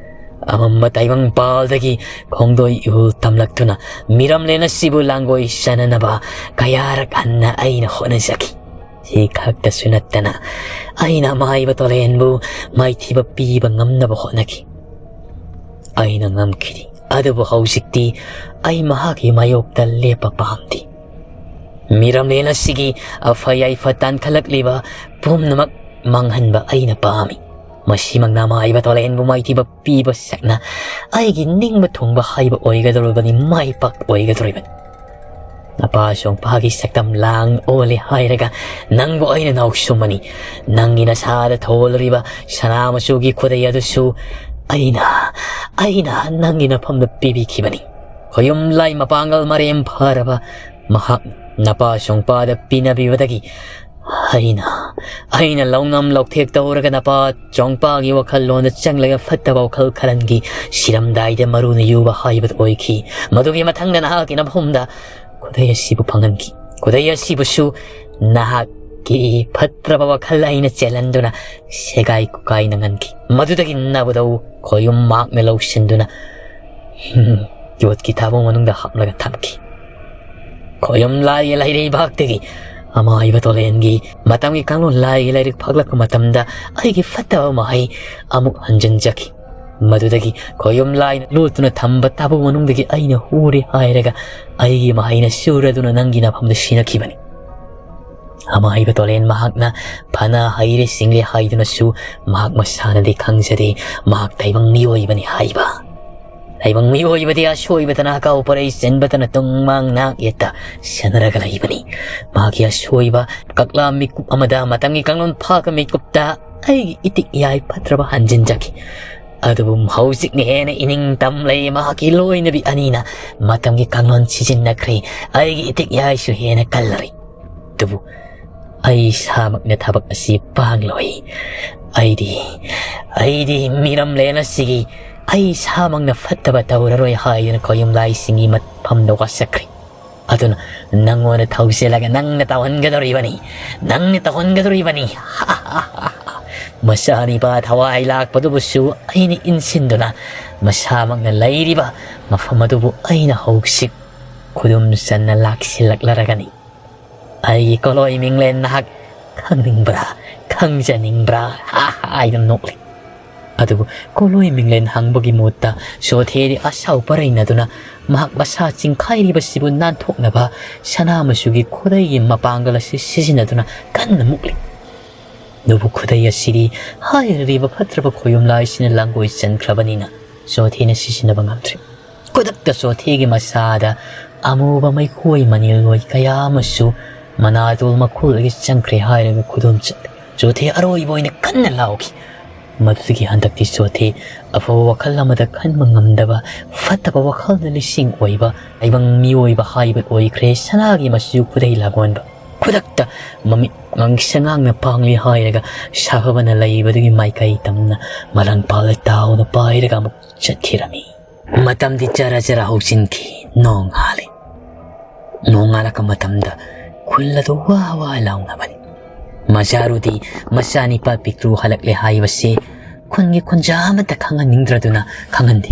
ꯑꯃꯝꯕ ꯇꯥꯏꯕꯪꯄꯥꯜꯗꯒꯤ ꯈꯣꯡꯗꯣꯏ ꯏꯍꯨꯜ ꯇꯝꯂꯛꯇꯨꯅ ꯃꯤꯔꯝꯂꯦꯟ ꯑꯁꯤꯕꯨ ꯂꯥꯡꯒꯣꯏ ꯆꯅꯅꯕ ꯀꯌꯥꯔꯛ ꯍꯟꯅ ꯑꯩꯅ ꯍꯣꯠꯅꯖꯈꯤ꯫ ꯁꯤ ꯈꯛꯇꯁꯨ ꯅꯠꯇꯅ ꯑꯩꯅ ꯑꯃꯥꯏꯕ ꯇꯣꯂꯦꯟꯕꯨ ꯃꯥꯏꯊꯤꯕ ꯄꯤꯕ ꯉꯝꯅꯕ ꯍꯣꯠꯅꯈꯤ꯫ ꯑꯩꯅ ꯉꯝꯈꯤꯗꯦ꯫ ꯑꯗꯨꯕꯨ ꯍꯧꯖꯤꯛꯇꯤ ꯑꯩ ꯃꯍꯥꯛꯀꯤ ꯃꯥꯌꯣꯛꯇ ꯂꯦꯞꯄ ꯄꯥꯝꯗꯦ꯫ ꯃꯤꯔꯝꯂꯦꯟ ꯑꯁꯤꯒꯤ ꯑꯐ ꯌꯥꯏꯐ ꯇꯥꯟꯈꯠꯂꯛꯂꯤꯕ ꯄꯨꯝꯅꯃꯛ ꯃꯥꯡꯍꯟꯕ ꯑꯩꯅ ꯄꯥꯝꯃꯤ꯫ ꯃꯁꯤꯃꯛꯅ ꯑꯃꯥꯏꯕ ꯇꯣꯂꯦꯟꯕꯨ ꯃꯥꯏꯊꯤꯕ ꯄꯤꯕ ꯁꯛꯅ ꯑꯩꯒꯤ ꯅꯤꯡꯕ ꯊꯨꯡꯕ ꯍꯥꯏꯕ ꯑꯣꯏꯒꯗꯧꯔꯤꯕꯅꯤ, ꯃꯥꯏ ꯄꯥꯛꯄ ꯑꯣꯏꯒꯗꯧꯔꯤꯕꯅꯤ꯫ ꯅꯄꯥ ꯆꯣꯡꯄꯥꯒꯤ ꯁꯛꯇꯝ ꯂꯥꯡ ꯑꯣꯜꯂꯦ ꯍꯥꯏꯔꯒ ꯅꯪꯕꯨ ꯑꯩꯅ ꯅꯥꯎꯁꯨꯝꯃꯅꯤ꯫ ꯅꯪꯒꯤ ꯅꯁꯥꯗ ꯊꯣꯜꯂꯤꯕ ꯁꯅꯥ ꯃꯆꯨꯒꯤ ꯈꯨꯗꯩ ꯑꯗꯨꯁꯨ ꯑꯩꯅ, ꯑꯩꯅ ꯅꯪꯒꯤ ꯅꯐꯝꯗ ꯄꯤꯕꯤꯈꯤꯕꯅꯤ꯫ ꯈꯣꯌꯨꯝ ꯂꯥꯏ ꯃꯄꯥꯡꯒꯜ ꯃꯔꯦꯝ ꯐꯔꯕ ꯃꯍꯥꯛ ꯅꯄꯥ ꯆꯣꯡꯄꯥꯗ ꯄꯤꯅꯕꯤꯕꯗꯒꯤ ꯑꯩꯅ, ꯑꯩꯅ ꯂꯧꯅꯝ ꯂꯧꯊꯦꯛ ꯇꯧꯔꯒ ꯅꯄꯥ ꯆꯣꯡꯄꯥꯒꯤ ꯋꯥꯈꯜꯂꯣꯟꯗ ꯆꯪꯂꯒ ꯐꯠꯇꯕ ꯋꯥꯈꯜ ꯈꯜꯍꯟꯈꯤ꯫ ꯁꯤꯔꯝꯗꯥꯏꯗ ꯃꯔꯨꯅ ꯌꯨꯕ ꯍꯥꯏꯕꯗꯨ ꯑꯣꯏꯈꯤ꯫ ꯃꯗꯨꯒꯤ ꯃꯊꯪꯗ ꯅꯍꯥꯛꯀꯤ ꯅꯐꯝꯗ ꯈꯨꯗꯩ ꯑꯁꯤꯕꯨ ꯐꯪꯍꯟꯈꯤ꯫ ꯈꯨꯗꯩ ꯑꯁꯤꯕꯨꯁꯨ ꯅꯍꯥꯛꯀꯤ ꯐꯠꯇ꯭ꯔꯕ ꯋꯥꯈꯜ ꯑꯩꯅ ꯆꯦꯜꯍꯟꯗꯨꯅ ꯁꯦꯒꯥꯏ ꯈꯨꯀꯥꯏ ꯅꯪꯍꯟꯈꯤ꯫ ꯃꯗꯨꯗꯒꯤ ꯅꯕꯨꯗꯧ ꯈꯣꯌꯨꯝ ꯃꯍꯥꯛꯅ ꯂꯧꯁꯤꯟꯗꯨꯅ ꯌꯣꯠꯀꯤ ꯊꯥꯕꯨꯡ ꯃꯅꯨꯡꯗ ꯍꯥꯞꯂꯒ ꯊꯝꯈꯤ꯫ ꯈꯣꯌꯨꯝ ꯂꯥꯏꯒꯤ ꯂꯩꯔꯩꯕꯥꯛꯇꯒꯤ ꯑꯃꯥꯏꯕ ꯇꯣꯂꯦꯟꯒꯤ ꯃꯇꯝꯒꯤ ꯀꯥꯡꯂꯣꯟ ꯂꯥꯏꯒꯤ ꯂꯥꯏꯔꯤꯛ ꯐꯥꯛꯂꯛꯄ ꯃꯇꯝꯗ ꯑꯩꯒꯤ ꯐꯠꯇꯕ ꯃꯍꯩ ꯑꯃꯨꯛ ꯍꯟꯖꯤꯟꯖꯈꯤ꯫ ꯃꯗꯨꯗꯒꯤ ꯈꯣꯌꯨꯝ ꯂꯥꯏꯅ ꯂꯣꯠꯇꯨꯅ ꯊꯝꯕ ꯊꯥꯕꯨꯡ ꯃꯅꯨꯡꯗꯒꯤ ꯑꯩꯅ ꯍꯨꯔꯦ ꯍꯥꯏꯔꯒ ꯑꯩꯒꯤ ꯃꯍꯩꯅ ꯆꯨꯔꯗꯨꯅ ꯅꯪꯒꯤ ꯅꯐꯝꯗ ꯁꯤꯅꯈꯤꯕꯅꯤ꯫ ꯑꯃꯥꯏꯕ ꯇꯣꯂꯦꯟ ꯃꯍꯥꯛꯅ ꯐꯅ ꯍꯩꯔꯦ ꯁꯤꯡꯂꯦ ꯍꯥꯏꯗꯨꯅꯁꯨ ꯃꯍꯥꯛ ꯃꯁꯥꯅꯗꯤ ꯈꯪꯖꯗꯦ ꯃꯍꯥꯛ ꯇꯥꯏꯕꯪ ꯃꯤꯑꯣꯏꯕꯅꯤ ꯍꯥꯏꯕ꯫ ꯇꯥꯏꯕꯪ ꯃꯤꯑꯣꯏꯕꯗꯤ ꯑꯁꯣꯏꯕꯇꯅ ꯍꯀꯥꯎ ꯄꯔꯩ ꯆꯦꯟꯕꯇꯅ ꯇꯨꯡ ꯃꯥꯡ ꯅꯥꯛ ꯌꯦꯠꯇ ꯁꯦꯟꯅꯔꯒ ꯂꯩꯕꯅꯤ꯫ ꯃꯍꯥꯛꯀꯤ ꯑꯁꯣꯏꯕ ꯀꯛꯂꯥ ꯃꯤꯀꯨꯞ ꯑꯃꯗ ꯃꯇꯝꯒꯤ ꯀꯥꯡꯂꯣꯟ ꯐꯥꯛꯄ ꯃꯤꯀꯨꯞꯇ ꯑꯩꯒꯤ ꯏꯇꯤꯛ ꯏꯌꯥꯏ ꯐꯠꯇ꯭ꯔꯕ ꯍꯟꯖꯤꯟꯖꯈꯤ꯫ ꯑꯗꯨꯕꯨ ꯍꯧꯖꯤꯛꯅ ꯍꯦꯟꯅ ꯏꯅꯤꯡ ꯇꯝ ꯂꯩ꯫ ꯃꯍꯥꯛꯀꯤ ꯂꯣꯏꯅꯕꯤ ꯑꯅꯤꯅ ꯃꯇꯝꯒꯤ ꯀꯥꯡꯂꯣꯟ ꯁꯤꯖꯤꯟꯅꯈ꯭ꯔꯦ꯫ ꯑꯩꯒꯤ ꯏꯇꯤꯛ ꯏꯌꯥꯏꯁꯨ ꯍꯦꯟꯅ ꯀꯜꯂꯔꯤ꯫ ꯑꯗꯨꯕꯨ ꯑꯩ ꯏꯁꯥꯃꯛꯅ ꯊꯕꯛ ꯑꯁꯤ ꯄꯥꯡꯂꯣꯏ꯫ ꯑꯩꯗꯤ, ꯑꯩꯗꯤ ꯃꯤꯔꯝꯂꯦꯟ ꯑꯁꯤꯒꯤ ꯑꯩ ꯏꯁꯥꯃꯛꯅ ꯐꯠꯇꯕ ꯇꯧꯔꯔꯣꯏ ꯍꯥꯏꯗꯨꯅ ꯈꯣꯌꯨꯝ ꯂꯥꯏꯁꯤꯡꯒꯤ ꯃꯐꯝꯗ ꯋꯥꯁꯛꯈ꯭ꯔꯦ꯫ ꯑꯗꯨꯅ ꯅꯪꯉꯣꯟꯗ ꯊꯧꯖꯤꯜꯂꯒ ꯅꯪꯅ ꯇꯧꯍꯟꯒꯗꯧꯔꯤꯕꯅꯤ, ꯅꯪꯅ ꯇꯧꯍꯟꯒꯗꯧꯔꯤꯕꯅꯤ꯫ ꯃꯆꯥꯅꯤꯄꯥ ꯊꯋꯥꯏ ꯂꯥꯛꯄꯗꯨꯕꯨꯁꯨ ꯑꯩꯅ ꯏꯟꯁꯤꯟꯗꯨꯅ ꯃꯁꯥꯃꯛꯅ ꯂꯩꯔꯤꯕ ꯃꯐꯝ ꯑꯗꯨꯕꯨ ꯑꯩꯅ ꯍꯧꯖꯤꯛ ꯈꯨꯗꯨꯝ ꯆꯟꯅ ꯂꯥꯛꯁꯤꯜꯂꯛꯂꯔꯒꯅꯤ꯫ "ꯑꯩꯒꯤ ꯀꯣꯂꯣꯏ ꯃꯤꯡꯂꯦꯟ ꯅꯍꯥꯛ ꯈꯪꯅꯤꯡꯕ꯭ꯔꯥ? ꯈꯪꯖꯅꯤꯡꯕ꯭ꯔꯥ?" ꯍꯥ ꯍꯥ ꯍꯥꯏꯗꯨꯅ ꯅꯣꯛꯂꯤ꯫ ꯑꯗꯨꯕꯨ ꯀꯣꯂꯣꯏ ꯃꯤꯡꯂꯦꯟ ꯍꯪꯕꯒꯤ ꯃꯍꯨꯠꯇ ꯁꯣꯊꯦꯗꯤ ꯑꯁꯥꯎ ꯄꯔꯩꯅꯗꯨꯅ ꯃꯍꯥꯛ ꯃꯁꯥ ꯆꯤꯡꯈꯥꯏꯔꯤꯕꯁꯤꯕꯨ ꯅꯥꯟꯊꯣꯛꯅꯕ ꯁꯅꯥ ꯃꯆꯨꯒꯤ ꯈꯨꯗꯩꯒꯤ ꯃꯄꯥꯡꯒꯜ ꯑꯁꯤ ꯁꯤꯖꯤꯟꯅꯗꯨꯅ ꯀꯟꯅ ꯃꯨꯛꯂꯤ꯫ ꯑꯗꯨꯕꯨ ꯈꯨꯗꯩ ꯑꯁꯤꯗꯤ ꯍꯥꯏꯔꯤꯕ ꯐꯠꯇ꯭ꯔꯕ ꯈꯣꯌꯨꯝ ꯂꯥꯏꯁꯤꯅ ꯂꯥꯡꯒꯣꯏ ꯆꯟꯈ꯭ꯔꯕꯅꯤꯅ ꯁꯣꯊꯦꯅ ꯁꯤꯖꯤꯟꯅꯕ ꯉꯝꯗ꯭ꯔꯦ꯫ ꯈꯨꯗꯛꯇ ꯁꯣꯊꯦꯒꯤ ꯃꯁꯥꯗ ꯑꯃꯨꯕ ꯃꯩꯈꯣꯏ ꯃꯅꯤꯜ ꯑꯣꯏ ꯀꯌꯥ ꯑꯃꯁꯨ ꯃꯅꯥꯇꯣꯜ ꯃꯈꯨꯜꯗꯒꯤ ꯆꯪꯈ꯭ꯔꯦ ꯍꯥꯏꯔꯒ ꯈꯨꯗꯨꯝ ꯆꯠꯂꯤ꯫ ꯁꯣꯊꯦ ꯑꯔꯣꯏꯕ ꯑꯣꯏꯅ ꯀꯟꯅ ꯂꯥꯎꯈꯤ꯫ ꯃꯗꯨꯗꯒꯤ ꯍꯟꯗꯛꯇꯤ ꯁꯣꯊꯦ ꯑꯐꯕ ꯋꯥꯈꯜ ꯑꯃꯗ ꯈꯟꯕ ꯉꯝꯗꯕ, ꯐꯠꯇꯕ ꯋꯥꯈꯜꯗ ꯂꯤꯁꯤꯡ ꯑꯣꯏꯕ ꯇꯥꯏꯕꯪ ꯃꯤꯑꯣꯏꯕ ꯍꯥꯏꯕ ꯑꯣꯏꯈ꯭ꯔꯦ ꯁꯅꯥꯒꯤ ꯃꯆꯨ ꯈꯨꯗꯩ ꯂꯥꯡꯑꯣꯟꯕ꯫ ꯈꯨꯗꯛꯇ ꯃꯃꯤꯠ ꯉꯥꯡꯁꯪ ꯉꯥꯡꯅ ꯄꯥꯡꯂꯤ ꯍꯥꯏꯔꯒ ꯁꯥꯐꯕꯅ ꯂꯩꯕꯗꯨꯒꯤ ꯃꯥꯏꯀꯩ ꯇꯝꯅ ꯃꯂꯪꯄꯥꯛꯂ ꯇꯥꯎꯅ ꯄꯥꯏꯔꯒ ꯑꯃꯨꯛ ꯆꯠꯈꯤꯔꯝꯃꯤ꯫ ꯃꯇꯝꯗꯤ ꯆꯔ ꯆꯔ ꯍꯧꯖꯤꯟꯈꯤ꯫ ꯅꯣꯡ ꯍꯥꯜꯂꯤ꯫ ꯅꯣꯡꯉꯥꯜꯂꯛꯄ ꯃꯇꯝꯗ ꯈꯨꯜ ꯑꯗꯨ ꯋꯥ ꯋꯥ ꯂꯥꯎꯅꯕꯅꯤ꯫ ꯃꯆꯥꯔꯨꯗꯤ ꯃꯆꯥꯅꯤꯄꯥ ꯄꯤꯛꯇ꯭ꯔꯨ ꯍꯜꯂꯛꯂꯦ ꯍꯥꯏꯕꯁꯤ ꯈꯨꯟꯒꯤ ꯈꯨꯟꯖꯥ ꯑꯃꯠꯇ ꯈꯪꯍꯟꯅꯤꯡꯗ꯭ꯔꯗꯨꯅ ꯈꯪꯍꯟꯗꯦ꯫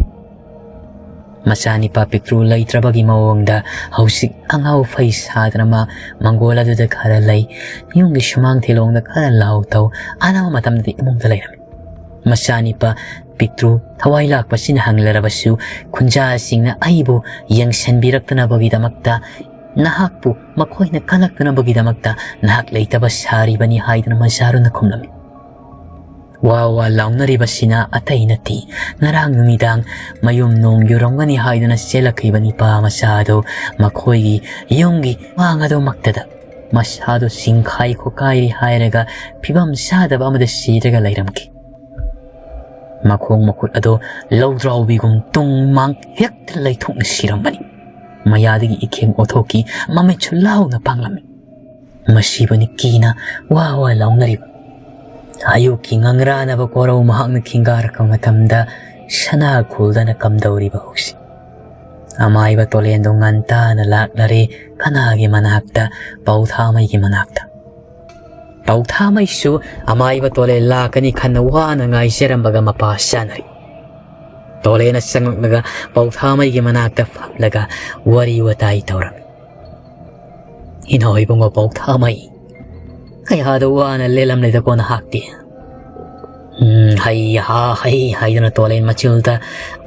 ꯃꯆꯥꯅꯤꯄꯥ ꯄꯤꯛꯇ꯭ꯔꯨ ꯂꯩꯇ꯭ꯔꯕꯒꯤ ꯃꯑꯣꯡꯗ ꯍꯧꯖꯤꯛ ꯑꯉꯥꯎ ꯐꯩ ꯁꯥꯗꯅ ꯃꯥ ꯃꯪꯒꯣꯜ ꯑꯗꯨꯗ ꯈꯔ ꯂꯩ, ꯌꯨꯝꯒꯤ ꯁꯨꯃꯥꯡ ꯊꯤꯂꯣꯡꯗ ꯈꯔ ꯂꯥꯎ ꯇꯧ, ꯑꯅꯝꯕ ꯃꯇꯝꯗꯗꯤ ꯏꯃꯨꯡꯗ ꯂꯩꯔꯝꯃꯤ꯫ ꯃꯆꯥꯅꯤꯄꯥ ꯄꯤꯛꯇ꯭ꯔꯨ ꯊꯋꯥꯏ ꯂꯥꯛꯄꯁꯤꯅ ꯍꯪꯂꯔꯕꯁꯨ ꯈꯨꯟꯖꯥꯁꯤꯡꯅ ꯑꯩꯕꯨ ꯌꯦꯡꯁꯤꯟꯕꯤꯔꯛꯇꯅꯕꯒꯤꯗꯃꯛꯇ, ꯅꯍꯥꯛꯄꯨ ꯃꯈꯣꯏꯅ ꯀꯜꯂꯛꯇꯅꯕꯒꯤꯗꯃꯛꯇ ꯅꯍꯥꯛ ꯂꯩꯇꯕ ꯁꯥꯔꯤꯕꯅꯤ ꯍꯥꯏꯗꯨꯅ ꯃꯆꯥꯔꯨꯅ ꯈꯨꯝꯂꯝꯃꯤ꯫ ꯋꯥ ꯋꯥ ꯂꯥꯎꯅꯔꯤꯕꯁꯤꯅ ꯑꯇꯩ ꯅꯠꯇꯦ, ꯉꯔꯥꯡ ꯅꯨꯃꯤꯗꯥꯡ ꯃꯌꯨꯝ ꯅꯣꯡ ꯌꯨꯔꯝꯒꯅꯤ ꯍꯥꯏꯗꯨꯅ ꯆꯦꯜꯂꯛꯈꯤꯕ ꯅꯤꯄꯥ ꯃꯆꯥ ꯑꯗꯨ ꯃꯈꯣꯏꯒꯤ ꯌꯨꯝꯒꯤ ꯃꯥꯡ ꯑꯗꯨꯃꯛꯇꯗ ꯃꯁꯥꯗꯨ ꯆꯤꯡꯈꯥꯏ ꯈꯣꯀꯥꯏꯔꯤ ꯍꯥꯏꯔꯒ ꯐꯤꯕꯝ ꯆꯥꯗꯕ ꯑꯃꯗ ꯁꯤꯔꯒ ꯂꯩꯔꯝꯈꯤ꯫ ꯃꯈꯣꯡ ꯃꯈꯨꯠ ꯑꯗꯨ ꯂꯧꯗ꯭ꯔꯥꯎꯕꯤꯒꯨꯝ ꯇꯨꯡ ꯃꯥꯡ ꯍꯦꯛꯇ ꯂꯩꯊꯣꯛꯅ ꯁꯤꯔꯝꯕꯅꯤ꯫ ꯃꯌꯥꯗꯒꯤ ꯏꯈꯦꯡ ꯑꯣꯊꯣꯛꯈꯤ, ꯃꯃꯤꯠꯁꯨ ꯂꯥꯎꯅ ꯄꯥꯡꯂꯝꯃꯤ꯫ ꯃꯁꯤꯕꯨꯅꯤ ꯀꯤꯅ ꯋꯥ ꯋꯥ ꯂꯥꯎꯅꯔꯤꯕ꯫ ꯑꯌꯨꯛꯀꯤ ꯉꯪꯔꯥꯅꯕ ꯀꯣꯔꯧ ꯃꯍꯥꯛꯅ ꯈꯤꯡꯒꯥꯔꯛꯄ ꯃꯇꯝꯗ ꯁꯅꯥ ꯈꯨꯜꯗꯅ ꯀꯝꯗꯧꯔꯤꯕ ꯍꯧꯖꯤꯛ꯫ ꯑꯃꯥꯏꯕ ꯇꯣꯂꯦꯟꯗꯣ ꯉꯟꯇꯥꯅ ꯂꯥꯛꯂꯔꯦ ꯀꯅꯥꯒꯤ ꯃꯅꯥꯛꯇ? ꯄꯥꯎꯊꯥꯃꯩꯒꯤ ꯃꯅꯥꯛꯇ꯫ ꯄꯥꯎꯊꯥꯃꯩꯁꯨ ꯑꯃꯥꯏꯕ ꯇꯣꯂꯦꯟ ꯂꯥꯛꯀꯅꯤ ꯈꯟꯅ ꯋꯥꯅ ꯉꯥꯏꯖꯔꯝꯕꯒ ꯃꯄꯥ ꯆꯥꯅꯔꯤ꯫ ꯇꯣꯂꯦꯟꯅ ꯆꯪꯂꯛꯂꯒ ꯄꯥꯎꯊꯥꯃꯩꯒꯤ ꯃꯅꯥꯛꯇ ꯐꯝꯂꯒ ꯋꯥꯔꯤ ꯋꯥꯇꯥꯏ ꯇꯧꯔꯝꯃꯤ꯫ "ꯏꯅꯥꯎ ꯏꯕꯨꯡꯉꯣ ꯄꯥꯎꯊꯥꯃꯩ, ꯀꯌꯥꯗ ꯋꯥꯅ ꯂꯦꯜꯂꯝꯂꯦꯗꯀꯣ ꯅꯍꯥꯛꯇꯤ?" "ꯎꯝ, ꯍꯩ ꯍꯥ ꯍꯩ" ꯍꯥꯏꯗꯨꯅ ꯇꯣꯂꯦꯟ ꯃꯆꯤꯜꯗ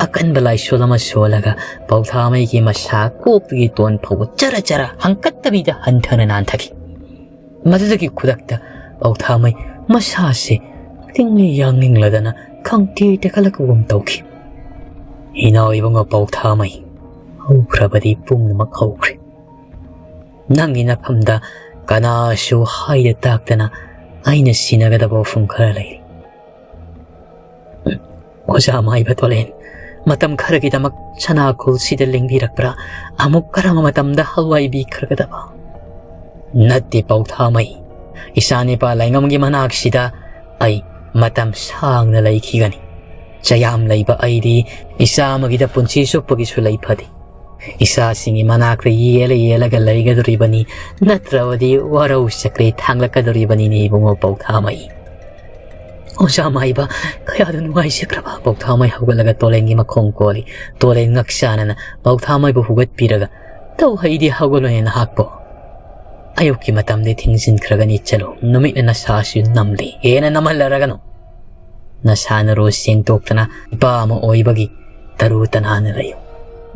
ꯑꯀꯟꯕ ꯂꯥꯏꯁꯣꯜ ꯑꯃ ꯁꯣꯜꯂꯒ ꯄꯥꯎꯊꯥꯃꯩꯒꯤ ꯃꯁꯥ ꯀꯣꯛꯇꯒꯤ ꯇꯣꯟ ꯐꯥꯎꯕ ꯆꯔ ꯆꯔ ꯍꯪꯀꯠꯇꯕꯤꯗ ꯍꯟꯊꯅ ꯅꯥꯟꯊꯈꯤ꯫ ꯃꯗꯨꯗꯒꯤ ꯈꯨꯗꯛꯇ ꯄꯥꯎꯊꯥꯃꯩ ꯃꯁꯥꯁꯦ ꯇꯤꯡꯂꯤ ꯌꯥꯡꯅꯤꯡꯂꯗꯅ ꯈꯪꯇꯦ ꯇꯦꯛꯈꯠꯂꯛꯄꯒꯨꯝ ꯇꯧꯈꯤ꯫ "ꯏꯅꯥꯎ ꯏꯕꯨꯡꯉꯣ ꯄꯥꯎꯊꯥꯃꯩ, ꯍꯧꯈ꯭ꯔꯕꯗꯤ ꯄꯨꯝꯅꯃꯛ ꯍꯧꯈ꯭ꯔꯦ꯫ ꯅꯪꯒꯤ ꯅꯐꯝꯗ ꯀꯅꯥꯁꯨ ꯍꯥꯏꯗ ꯇꯥꯛꯇꯅ ꯑꯩꯅ ꯁꯤꯟꯅꯒꯗꯕ ꯋꯥꯐꯝ ꯈꯔ ꯂꯩꯔꯤ꯫ ꯑꯣꯖꯥ ꯃꯥꯏꯕ ꯇꯣꯂꯦꯟ, ꯃꯇꯝ ꯈꯔꯒꯤꯗꯃꯛ ꯁꯅꯥꯈꯨꯜꯁꯤꯗ ꯂꯦꯡꯕꯤꯔꯛꯄ꯭ꯔꯥ? ꯑꯃꯨꯛ ꯀꯔꯝꯕ ꯃꯇꯝꯗ ꯍꯜꯋꯥꯏ ꯕꯤꯈ꯭ꯔꯒꯗꯕ?" "ꯅꯠꯇꯦ ꯄꯥꯎꯊꯥꯃꯩ, ꯏꯆꯥ ꯅꯤꯄꯥ ꯂꯩꯉꯝꯒꯤ ꯃꯅꯥꯛꯁꯤꯗ ꯑꯩ ꯃꯇꯝ ꯁꯥꯡꯅ ꯂꯩꯈꯤꯒꯅꯤ꯫ ꯆꯌꯥꯝ ꯂꯩꯕ ꯑꯩꯗꯤ ꯏꯆꯥ ꯑꯃꯒꯤꯗ ꯄꯨꯟꯁꯤ ꯆꯨꯞꯄꯒꯤꯁꯨ ꯂꯩ ꯐꯗꯦ꯫ ꯏꯆꯥꯁꯤꯡꯒꯤ ꯃꯅꯥꯛꯇ ꯌꯦꯜꯂ ꯌꯦꯜꯂꯒ ꯂꯩꯒꯗꯧꯔꯤꯕꯅꯤ, ꯅꯠꯇ꯭ꯔꯕꯗꯤ ꯋꯥꯔꯧ ꯆꯀ꯭ꯔꯤ ꯊꯥꯡꯂꯛꯀꯗꯧꯔꯤꯕꯅꯤꯅꯦ ꯏꯕꯨꯡꯉꯣ ꯄꯥꯎꯊꯥꯃꯩ꯫" "ꯑꯣꯖꯥ ꯃꯥꯏꯕ, ꯀꯌꯥꯗ ꯅꯨꯡꯉꯥꯏꯖꯈ꯭ꯔꯕ!" ꯄꯥꯎꯊꯥꯃꯩ ꯍꯧꯒꯠꯂꯒ ꯇꯣꯂꯦꯟꯒꯤ ꯃꯈꯣꯡ ꯀꯣꯜꯂꯤ꯫ ꯇꯣꯂꯦꯟ ꯉꯛꯆꯥꯅꯅ ꯄꯥꯎꯊꯥꯃꯩꯕꯨ ꯍꯧꯒꯠꯄꯤꯔꯒ, "ꯇꯧ ꯍꯩꯗꯤ ꯍꯧꯒꯠꯂꯣꯅꯦ ꯅꯍꯥꯛꯄꯣ꯫ ꯑꯌꯨꯛꯀꯤ ꯃꯇꯝꯗꯤ ꯊꯦꯡꯖꯤꯟꯈ꯭ꯔꯒꯅꯤ, ꯆꯠꯂꯣ꯫ ꯅꯨꯃꯤꯠꯅ ꯅꯁꯥꯁꯨ ꯅꯝꯂꯤ, ꯍꯦꯟꯅ ꯅꯝꯍꯜꯂꯔꯒꯅꯨ꯫ ꯅꯁꯥ ꯅꯔꯨ ꯁꯦꯡꯗꯣꯛꯇꯅ ꯅꯨꯄꯥ ꯑꯃ ꯑꯣꯏꯕꯒꯤ ꯇꯔꯨ ꯇꯅꯥꯟꯅ ꯂꯩꯌꯨ꯫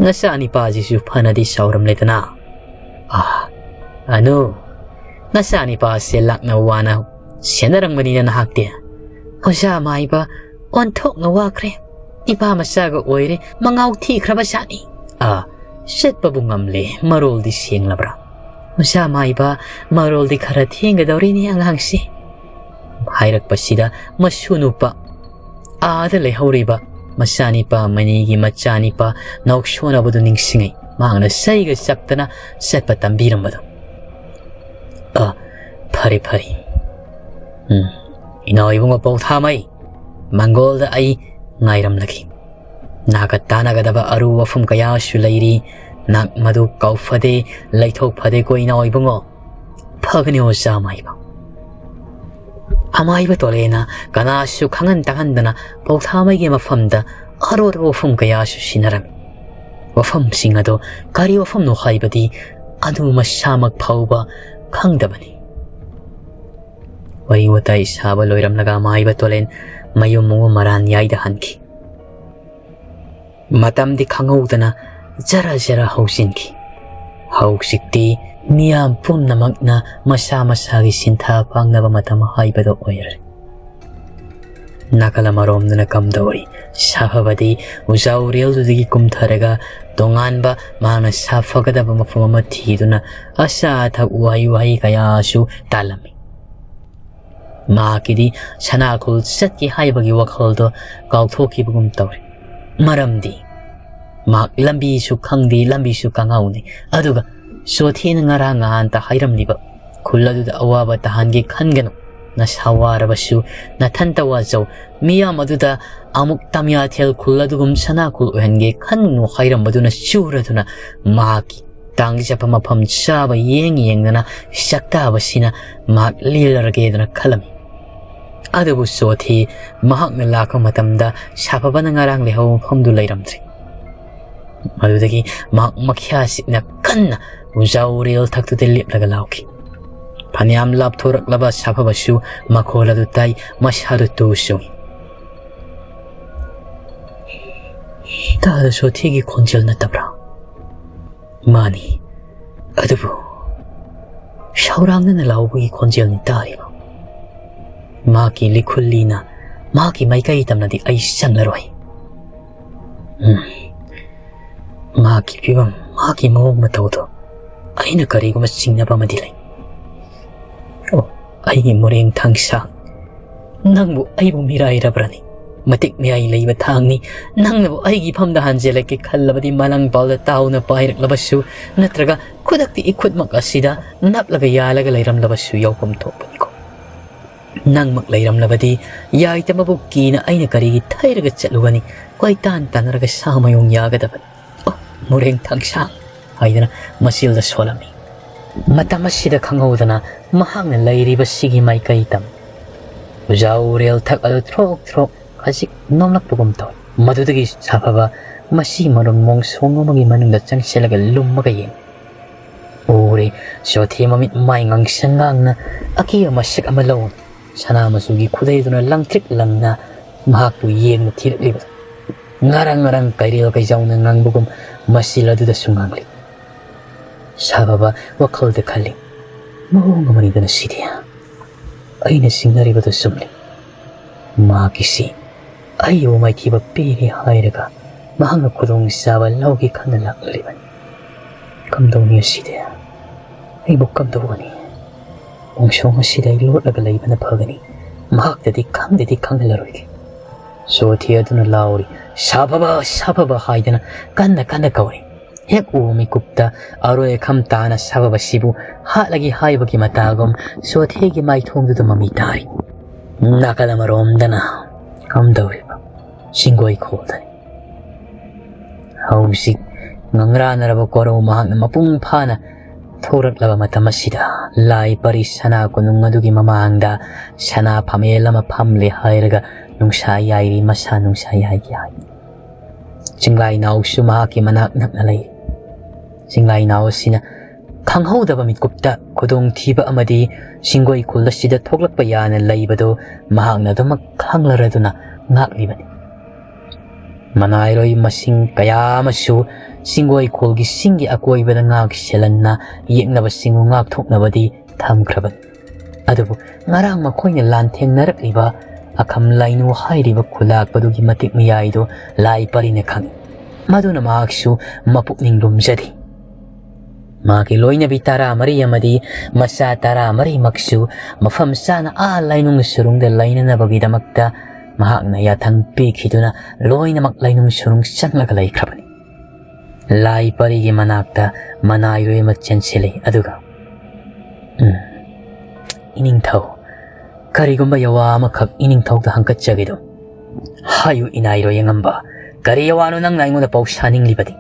ꯅꯆꯥ ꯅꯤꯄꯥꯁꯤꯁꯨ ꯐꯅꯗꯤ ꯆꯥꯎꯔꯝꯂꯦꯗꯅ꯫ ꯑꯥ, ꯑꯅꯨ, ꯅꯆꯥ ꯅꯤꯄꯥꯁꯦ ꯂꯥꯛꯅ ꯋꯥꯅ ꯁꯦꯟꯅꯔꯝꯒꯅꯤꯅ ꯅꯍꯥꯛꯇꯤ꯫" "ꯑꯣꯖꯥ ꯃꯥꯏꯕ, ꯑꯣꯟꯊꯣꯛꯅ ꯋꯥꯈ꯭ꯔꯦ꯫ ꯏꯄꯥ ꯃꯆꯥꯒ ꯑꯣꯏꯔꯦ, ꯃꯉꯥꯎ ꯊꯤꯈ꯭ꯔꯕ ꯖꯥꯠꯅꯤ꯫" "ꯑꯥ, ꯆꯠꯄꯕꯨ ꯉꯝꯂꯦ, ꯃꯔꯣꯜꯗꯤ ꯁꯦꯡꯂꯕ꯭ꯔꯥ?" "ꯑꯣꯖꯥ ꯃꯥꯏꯕ, ꯃꯔꯣꯜꯗꯤ ꯈꯔ ꯊꯦꯡꯒꯗꯧꯔꯤꯅꯦ ꯑꯉꯥꯡꯁꯦ꯫" ꯍꯥꯏꯔꯛꯄꯁꯤꯗ ꯃꯁꯨ ꯅꯨꯄꯥ ꯑꯥꯗ ꯂꯩꯍꯧꯔꯤꯕ ꯃꯆꯥꯅꯤꯄꯥ ꯃꯅꯤꯒꯤ ꯃꯆꯥꯅꯤꯄꯥ ꯅꯥꯎꯁꯣꯟꯅꯕꯗꯨ ꯅꯤꯡꯁꯤꯡꯉꯤ꯫ ꯃꯍꯥꯛꯅ ꯆꯩꯒ ꯆꯞꯇꯅ ꯆꯠꯄ ꯇꯝꯕꯤꯔꯝꯕꯗꯨ꯫ "ꯑ, ꯐꯔꯦ, ꯐꯔꯦ꯫ ꯎꯝ, ꯏꯅꯥꯎ ꯏꯕꯨꯡꯉꯣ ꯄꯥꯎꯊꯥꯃꯩ, ꯃꯪꯒꯣꯜꯗ ꯑꯩ ꯉꯥꯏꯔꯝꯂꯒꯦ꯫ ꯅꯍꯥꯛꯀ ꯇꯥꯟꯅꯒꯗꯕ ꯑꯔꯨꯕ ꯋꯥꯐꯝ ꯀꯌꯥꯁꯨ ꯂꯩꯔꯤ꯫ ꯅꯍꯥꯛ ꯃꯗꯨ ꯀꯥꯎꯐꯗꯦ, ꯂꯩꯊꯣꯛꯐꯗꯦꯀꯣ ꯏꯅꯥꯎ ꯏꯕꯨꯡꯉꯣ?" "ꯐꯒꯅꯤ ꯑꯣꯖꯥ ꯃꯥꯏꯕ꯫ ꯑꯃꯥꯏꯕ ꯇꯣꯂꯦꯅ ꯀꯅꯥꯁꯨ ꯈꯪꯍꯟ ꯇꯥꯍꯟꯗꯅ ꯄꯧꯊꯥꯃꯩꯒꯤ ꯃꯐꯝꯗ ꯑꯔꯣꯠꯄ ꯋꯥꯐꯝ ꯀꯌꯥꯁꯨ ꯁꯤꯟꯅꯔꯝꯃꯤ꯫ ꯋꯥꯐꯝꯁꯤꯡ ꯑꯗꯣ ꯀꯔꯤ ꯋꯥꯐꯝꯅꯣ ꯍꯥꯏꯕꯗꯤ ꯑꯗꯨ ꯃꯁꯥꯃꯛ ꯐꯥꯎꯕ ꯈꯪꯗꯕꯅꯤ꯫ ꯋꯥꯔꯤ ꯋꯥꯇꯥꯏ ꯁꯥꯕ ꯂꯣꯏꯔꯝꯂꯒ ꯑꯃꯥꯏꯕ ꯇꯣꯂꯦꯟ ꯃꯌꯨꯝ ꯃꯉꯨ ꯃꯔꯥꯟ ꯌꯥꯏꯗ ꯍꯟꯈꯤ꯫ ꯃꯇꯝꯗꯤ ꯈꯪꯍꯧꯗꯅ ꯖꯔ ꯖꯔ ꯍꯧꯖꯤꯟꯈꯤ꯫ ꯍꯧꯖꯤꯛꯇꯤ ꯃꯤꯌꯥꯝ ꯄꯨꯝꯅꯃꯛꯅ ꯃꯁꯥ ꯃꯁꯥꯒꯤ ꯁꯤꯟꯊꯥ ꯄꯥꯡꯅꯕ ꯃꯇꯝ ꯍꯥꯏꯕꯗꯣ ꯑꯣꯏꯔꯦ꯫ ꯅꯥꯀꯜ ꯑꯃꯔꯣꯝꯗꯅ ꯀꯝꯗꯧꯔꯤ? ꯁꯥꯐꯕꯗꯤ ꯎꯖꯥ ꯎꯔꯦꯜꯗꯨꯗꯒꯤ ꯀꯨꯝꯊꯔꯒ ꯇꯣꯉꯥꯟꯕ ꯃꯍꯥꯛꯅ ꯁꯥꯐꯒꯗꯕ ꯃꯐꯝ ꯑꯃ ꯊꯤꯗꯨꯅ ꯑꯆꯥ ꯑꯊꯛ ꯎꯍꯩ ꯋꯥꯍꯩ ꯀꯌꯥꯁꯨ ꯇꯥꯜꯂꯝꯃꯤ꯫ ꯃꯍꯥꯛꯀꯤꯗꯤ ꯁꯅꯥꯈꯨꯜ ꯆꯠꯀꯦ ꯍꯥꯏꯕꯒꯤ ꯋꯥꯈꯜꯗꯣ ꯀꯥꯎꯊꯣꯛꯈꯤꯕꯒꯨꯝ ꯇꯧꯔꯤ꯫ ꯃꯔꯝꯗꯤ ꯃꯍꯥꯛ ꯂꯝꯕꯤꯁꯨ ꯈꯪꯗꯦ, ꯂꯝꯕꯤꯁꯨ ꯀꯥꯡꯍꯧꯅꯤ꯫ ꯑꯗꯨꯒ ꯆꯣꯊꯦꯅ ꯉꯔꯥꯡ ꯉꯍꯥꯟꯇ ꯍꯥꯏꯔꯝꯂꯤꯕ, "ꯈꯨꯜ ꯑꯗꯨꯗ ꯑꯋꯥꯕ ꯇꯥꯍꯟꯒꯦ ꯈꯟꯒꯅꯨ, ꯅꯁꯥ ꯋꯥꯔꯕꯁꯨ ꯅꯊꯟꯇ ꯋꯥꯖꯧ, ꯃꯤꯌꯥꯝ ꯑꯗꯨꯗ ꯑꯃꯨꯛ ꯇꯝꯌꯥꯊꯦꯜ ꯈꯨꯜ ꯑꯗꯨꯒꯨꯝ ꯁꯅꯥꯈꯨꯜ ꯑꯣꯏꯍꯟꯒꯦ ꯈꯟꯒꯅꯨ" ꯍꯥꯏꯔꯝꯕꯗꯨꯅ ꯆꯨꯔꯗꯨꯅ ꯃꯍꯥꯛꯀꯤ ꯇꯥꯡꯖꯕ ꯃꯐꯝ ꯆꯥꯕ ꯌꯦꯡ ꯌꯦꯡꯗꯅ ꯆꯥꯛꯇꯥꯕꯁꯤꯅ ꯃꯍꯥꯛ ꯂꯦꯜꯂꯔꯒꯦꯗꯅ ꯈꯜꯂꯝꯃꯤ꯫ ꯑꯗꯨꯕꯨ ꯆꯣꯊꯦ ꯃꯍꯥꯛꯅ ꯂꯥꯛꯄ ꯃꯇꯝꯗ ꯁꯥꯐꯕꯅ ꯉꯔꯥꯡ ꯂꯩꯍꯧꯕ ꯃꯐꯝꯗꯨ ꯂꯩꯔꯝꯗ꯭ꯔꯦ꯫ ꯃꯗꯨꯗꯒꯤ ꯃꯍꯥꯛ ꯃꯈ꯭ꯌꯥ ꯆꯤꯛꯅ ꯀꯟꯅ ꯎꯖꯥ ꯎꯔꯦꯜ ꯊꯛꯇꯨꯗ ꯂꯦꯞꯂꯒ ꯂꯥꯎꯈꯤ꯫ ꯐꯅꯌꯥꯝ ꯂꯥꯞꯊꯣꯔꯛꯂꯕ ꯁꯥꯐꯕꯁꯨ ꯃꯈꯣꯜ ꯑꯗꯨ ꯇꯥꯏ, ꯃꯁꯥꯗꯨ ꯇꯨ ꯆꯨꯡꯏ꯫ ꯇꯥꯗ ꯆꯣꯊꯦꯒꯤ ꯈꯣꯟꯖꯦꯜ ꯅꯠꯇꯕ꯭ꯔꯥ? ꯃꯥꯅꯤ꯫ ꯑꯗꯨꯕꯨ ꯁꯧꯔꯥꯡꯅꯅ ꯂꯥꯎꯕꯒꯤ ꯈꯣꯟꯖꯦꯜꯅꯤ ꯇꯥꯔꯤꯕ꯫ ꯃꯍꯥꯛꯀꯤ ꯂꯤꯈꯨꯜꯂꯤꯅ ꯃꯍꯥꯛꯀꯤ ꯃꯥꯏꯀꯩ ꯇꯝꯅꯗꯤ ꯑꯩ ꯆꯪꯂꯔꯣꯏ꯫ ꯎꯝ꯫ ꯃꯍꯥꯛꯀꯤ ꯐꯤꯕꯝ, ꯃꯍꯥꯛꯀꯤ ꯃꯑꯣꯡ ꯃꯇꯧꯗꯣ ꯑꯩꯅ ꯀꯔꯤꯒꯨꯝꯕ ꯆꯤꯡꯅꯕ ꯑꯃꯗꯤ ꯂꯩ꯫ ꯑꯣ, ꯑꯩꯒꯤ ꯃꯣꯔꯦꯡ ꯊꯥꯡꯁꯥꯡ, ꯅꯪꯕꯨ ꯑꯩꯕꯨ ꯃꯤꯔꯥꯏꯔꯕ꯭ꯔꯅꯤ? ꯃꯇꯤꯛ ꯃꯌꯥꯏ ꯂꯩꯕ ꯊꯥꯡꯅꯤ꯫ ꯅꯪꯅꯕꯨ ꯑꯩꯒꯤ ꯏꯐꯝꯗ ꯍꯟꯖꯤꯜꯂꯛꯀꯦ ꯈꯜꯂꯕꯗꯤ ꯃꯂꯪ ꯄꯥꯎꯗ ꯇꯥꯎꯅ ꯄꯥꯏꯔꯛꯂꯕꯁꯨ ꯅꯠꯇ꯭ꯔꯒ ꯈꯨꯗꯛꯇ ꯏꯈꯨꯠꯃꯛ ꯑꯁꯤꯗ ꯅꯞꯂꯒ ꯌꯥꯜꯂꯒ ꯂꯩꯔꯝꯂꯕꯁꯨ ꯌꯥꯎꯐꯝ ꯊꯣꯛꯄꯅꯤꯀꯣ꯫ ꯅꯪꯃꯛ ꯂꯩꯔꯝꯂꯕꯗꯤ ꯌꯥꯏꯇꯕꯕꯨ ꯀꯤꯅ ꯑꯩꯅ ꯀꯔꯤꯒꯤ ꯊꯩꯔꯒ ꯆꯠꯂꯨꯒꯅꯤ? ꯀꯣꯏꯇꯥꯟ ꯇꯥꯟꯅꯔꯒ ꯁꯥ ꯃꯌꯣꯡ ꯌꯥꯒꯗꯕꯅꯤ꯫ ꯑꯣ, ꯃꯣꯔꯦꯡ ꯊꯥꯡꯁꯥꯡ ꯍꯥꯏꯗꯅ ꯃꯆꯤꯜꯗ ꯁꯣꯜꯂꯝꯃꯤ꯫ ꯃꯇꯝ ꯑꯁꯤꯗ ꯈꯪꯍꯧꯗꯅ ꯃꯍꯥꯛꯅ ꯂꯩꯔꯤꯕꯁꯤꯒꯤ ꯃꯥꯏꯀꯩ ꯇꯝꯃꯤ꯫ ꯎꯖꯥꯎ ꯎꯔꯦꯜ ꯊꯛ ꯑꯗꯨ ꯊ꯭ꯔꯣꯛ ꯊ꯭ꯔꯣꯛ ꯈꯖꯤꯛ ꯅꯣꯝꯂꯛꯄꯒꯨꯝ ꯇꯧꯏ꯫ ꯃꯗꯨꯗꯒꯤ ꯁꯥꯐꯕ ꯃꯁꯤ ꯃꯔꯨꯝ ꯃꯣꯡꯁꯣꯡ ꯑꯃꯒꯤ ꯃꯅꯨꯡꯗ ꯆꯪꯁꯤꯜꯂꯒ ꯂꯨꯝꯃꯒ ꯌꯦꯡꯏ꯫ ꯎꯔꯦ, ꯆꯣꯊꯦ ꯃꯃꯤꯠ ꯃꯥꯏ ꯉꯥꯡꯁꯪ ꯉꯥꯡꯅ ꯑꯀꯤꯕ ꯃꯁꯛ ꯑꯃ ꯂꯧꯅ ꯁꯅꯥ ꯃꯆꯨꯒꯤ ꯈꯨꯗꯩꯗꯨꯅ ꯂꯪꯇ꯭ꯔꯤꯛ ꯂꯪꯅ ꯃꯍꯥꯛꯄꯨ ꯌꯦꯡꯅ ꯊꯤꯔꯛꯂꯤꯕꯗꯨ꯫ ꯉꯔꯪ ꯉꯔꯪ ꯀꯩꯔꯦꯜ ꯀꯩꯖꯥꯎꯅ ꯉꯪꯕꯒꯨꯝ ꯃꯁꯤꯜ ꯑꯗꯨꯗꯁꯨ ꯉꯥꯡꯂꯤ꯫ ꯁꯥꯐꯕ ꯋꯥꯈꯜꯗ ꯈꯜꯂꯤ, "ꯃꯑꯣꯡ ꯑꯃꯅꯤꯗꯅ ꯁꯤꯗꯤ꯫ ꯑꯩꯅ ꯆꯤꯡꯅꯔꯤꯕꯗꯨ ꯆꯨꯝꯂꯤ꯫ ꯃꯍꯥꯛꯀꯤꯁꯤ ꯑꯩꯕꯨ ꯃꯥꯏꯊꯤꯕ ꯄꯤꯔꯦ ꯍꯥꯏꯔꯒ ꯃꯍꯥꯛꯅ ꯈꯨꯗꯣꯡꯆꯥꯕ ꯂꯧꯒꯦ ꯈꯟꯅ ꯂꯥꯛꯂꯤꯕꯅꯤ꯫ ꯀꯝꯗꯧꯅꯤ ꯑꯁꯤꯗꯤ? ꯑꯩꯕꯨ ꯀꯝꯗꯧꯒꯅꯤ? ꯃꯣꯡꯁꯣꯡ ꯑꯁꯤꯗ ꯑꯩ ꯂꯣꯠꯂꯒ ꯂꯩꯕꯅ ꯐꯒꯅꯤ꯫ ꯃꯍꯥꯛꯇꯗꯤ ꯈꯪꯗꯗꯤ ꯈꯪꯍꯜꯂꯔꯣꯏꯒꯦ꯫" ꯆꯣꯊꯦ ꯑꯗꯨꯅ ꯂꯥꯎꯔꯤ, "ꯁꯥꯐꯕ, ꯁꯥꯐꯕ" ꯍꯥꯏꯗꯅ ꯀꯟꯅ ꯀꯟꯅ ꯀꯧꯔꯤ꯫ ꯍꯦꯛ ꯎꯕ ꯃꯤꯀꯨꯞꯇ ꯑꯔꯣꯏ ꯑꯈꯝ ꯇꯥꯅ ꯁꯥꯐꯕꯁꯤꯕꯨ ꯍꯥꯠꯂꯒꯦ ꯍꯥꯏꯕꯒꯤ ꯃꯇꯥꯒꯨꯝ ꯆꯣꯊꯦꯒꯤ ꯃꯥꯏꯊꯣꯡꯗꯨꯗ ꯃꯃꯤ ꯇꯥꯔꯤ꯫ ꯅꯥꯀꯜ ꯑꯃꯔꯣꯝꯗꯅ ꯀꯝꯗꯧꯔꯤꯕ? ꯆꯤꯡꯒꯣꯏ ꯈꯣꯜꯗꯅꯤ꯫ ꯍꯧꯖꯤꯛ ꯉꯪꯔꯥꯅꯔꯕ ꯀꯣꯔꯧ ꯃꯍꯥꯛꯅ ꯃꯄꯨꯡ ꯐꯥꯅ ꯊꯣꯔꯛꯂꯕ ꯃꯇꯝ ꯑꯁꯤꯗ ꯂꯥꯏ ꯄꯔꯤ ꯁꯅꯥ ꯀꯣꯅꯨꯡ ꯑꯗꯨꯒꯤ ꯃꯃꯥꯡꯗ ꯁꯅꯥ ꯐꯝꯃꯦꯜ ꯑꯃ ꯐꯝꯂꯦ ꯍꯥꯏꯔꯒ ꯅꯨꯡꯁꯥ ꯌꯥꯏꯔꯤ, ꯃꯁꯥ ꯅꯨꯡꯁꯥ ꯌꯥꯏꯒꯦ ꯍꯥꯏ꯫ ꯆꯤꯡꯂꯥꯏ ꯅꯥꯎꯁꯨ ꯃꯍꯥꯛꯀꯤ ꯃꯅꯥꯛ ꯅꯛꯅ ꯂꯩ꯫ ꯆꯤꯡꯂꯥꯏ ꯅꯥꯎ ꯑꯁꯤꯅ ꯈꯪꯍꯧꯗꯕ ꯃꯤꯀꯨꯞꯇ ꯈꯨꯗꯣꯡꯊꯤꯕ ꯑꯃꯗꯤ ꯆꯤꯡꯒꯣꯏ ꯈꯨꯜ ꯑꯁꯤꯗ ꯊꯣꯛꯂꯛꯄ ꯌꯥꯅ ꯂꯩꯕꯗꯨ ꯃꯍꯥꯛꯅ ꯑꯗꯨꯃꯛ ꯈꯪꯂꯔꯗꯨꯅ ꯉꯥꯛꯂꯤꯕꯅꯤ꯫ ꯃꯅꯥꯏꯔꯣꯏ ꯃꯁꯤꯡ ꯀꯌꯥ ꯑꯃꯁꯨ ꯆꯤꯡꯒꯣꯏ ꯈꯨꯜꯒꯤ ꯆꯤꯡꯒꯤ ꯑꯀꯣꯏꯕꯗ ꯉꯥꯛ ꯁꯦꯜꯍꯟꯅ ꯌꯦꯛꯅꯕꯁꯤꯡꯕꯨ ꯉꯥꯛꯊꯣꯛꯅꯕꯗꯤ ꯊꯝꯈ꯭ꯔꯕꯅꯤ꯫ ꯑꯗꯨꯕꯨ ꯉꯔꯥꯡ ꯃꯈꯣꯏꯅ ꯂꯥꯟꯊꯦꯡꯅꯔꯛꯂꯤꯕ ꯑꯈꯝ ꯂꯥꯏꯅꯨ ꯍꯥꯏꯔꯤꯕ ꯈꯨꯂꯥꯛꯄꯗꯨꯒꯤ ꯃꯇꯤꯛ ꯃꯌꯥꯏꯗꯨ ꯂꯥꯏ ꯄꯔꯤꯅ ꯈꯪꯏ꯫ ꯃꯗꯨꯅ ꯃꯍꯥꯛꯁꯨ ꯃꯄꯨꯛꯅꯤꯡ ꯂꯨꯝꯖꯗꯦ꯫ ꯃꯍꯥꯛꯀꯤ ꯂꯣꯏꯅꯕꯤ ꯇꯔꯥꯃꯔꯤ ꯑꯃꯗꯤ ꯃꯆꯥ ꯇꯔꯥꯃꯔꯤꯃꯛꯁꯨ ꯃꯐꯝ ꯆꯥꯅ ꯑꯥ ꯂꯥꯏꯅꯨꯡ ꯁꯨꯔꯨꯡꯗ ꯂꯩꯅꯅꯕꯒꯤꯗꯃꯛꯇ ꯃꯍꯥꯛꯅ ꯌꯥꯊꯪ ꯄꯤꯈꯤꯗꯨꯅ ꯂꯣꯏꯅꯃꯛ ꯂꯥꯏꯅꯨꯡ ꯁꯨꯔꯨꯡ ꯆꯪꯂꯒ ꯂꯩꯈ꯭ꯔꯕꯅꯤ꯫ ꯂꯥꯏ ꯄꯔꯤꯒꯤ ꯃꯅꯥꯛꯇ ꯃꯅꯥꯏꯔꯣꯏ ꯑꯃ ꯆꯦꯟꯁꯤꯜꯂꯤ, ꯑꯗꯨꯒ, "ꯎꯝ, ꯏꯅꯤꯡꯊꯧ, ꯀꯔꯤꯒꯨꯝꯕ ꯌꯋꯥ ꯑꯃꯈꯛ ꯏꯅꯤꯡꯊꯧꯗ ꯍꯪꯀꯠꯆꯒꯦꯗꯣ꯫ ꯍꯥꯏꯌꯨ ꯏꯅꯥꯏꯔꯣꯏ ꯑꯉꯝꯕ, ꯀꯔꯤ ꯌꯋꯥꯅꯣ ꯅꯪꯅ ꯑꯩꯉꯣꯟꯗ ꯄꯥꯎ ꯁꯥꯅꯤꯡꯂꯤꯕꯗꯤ?"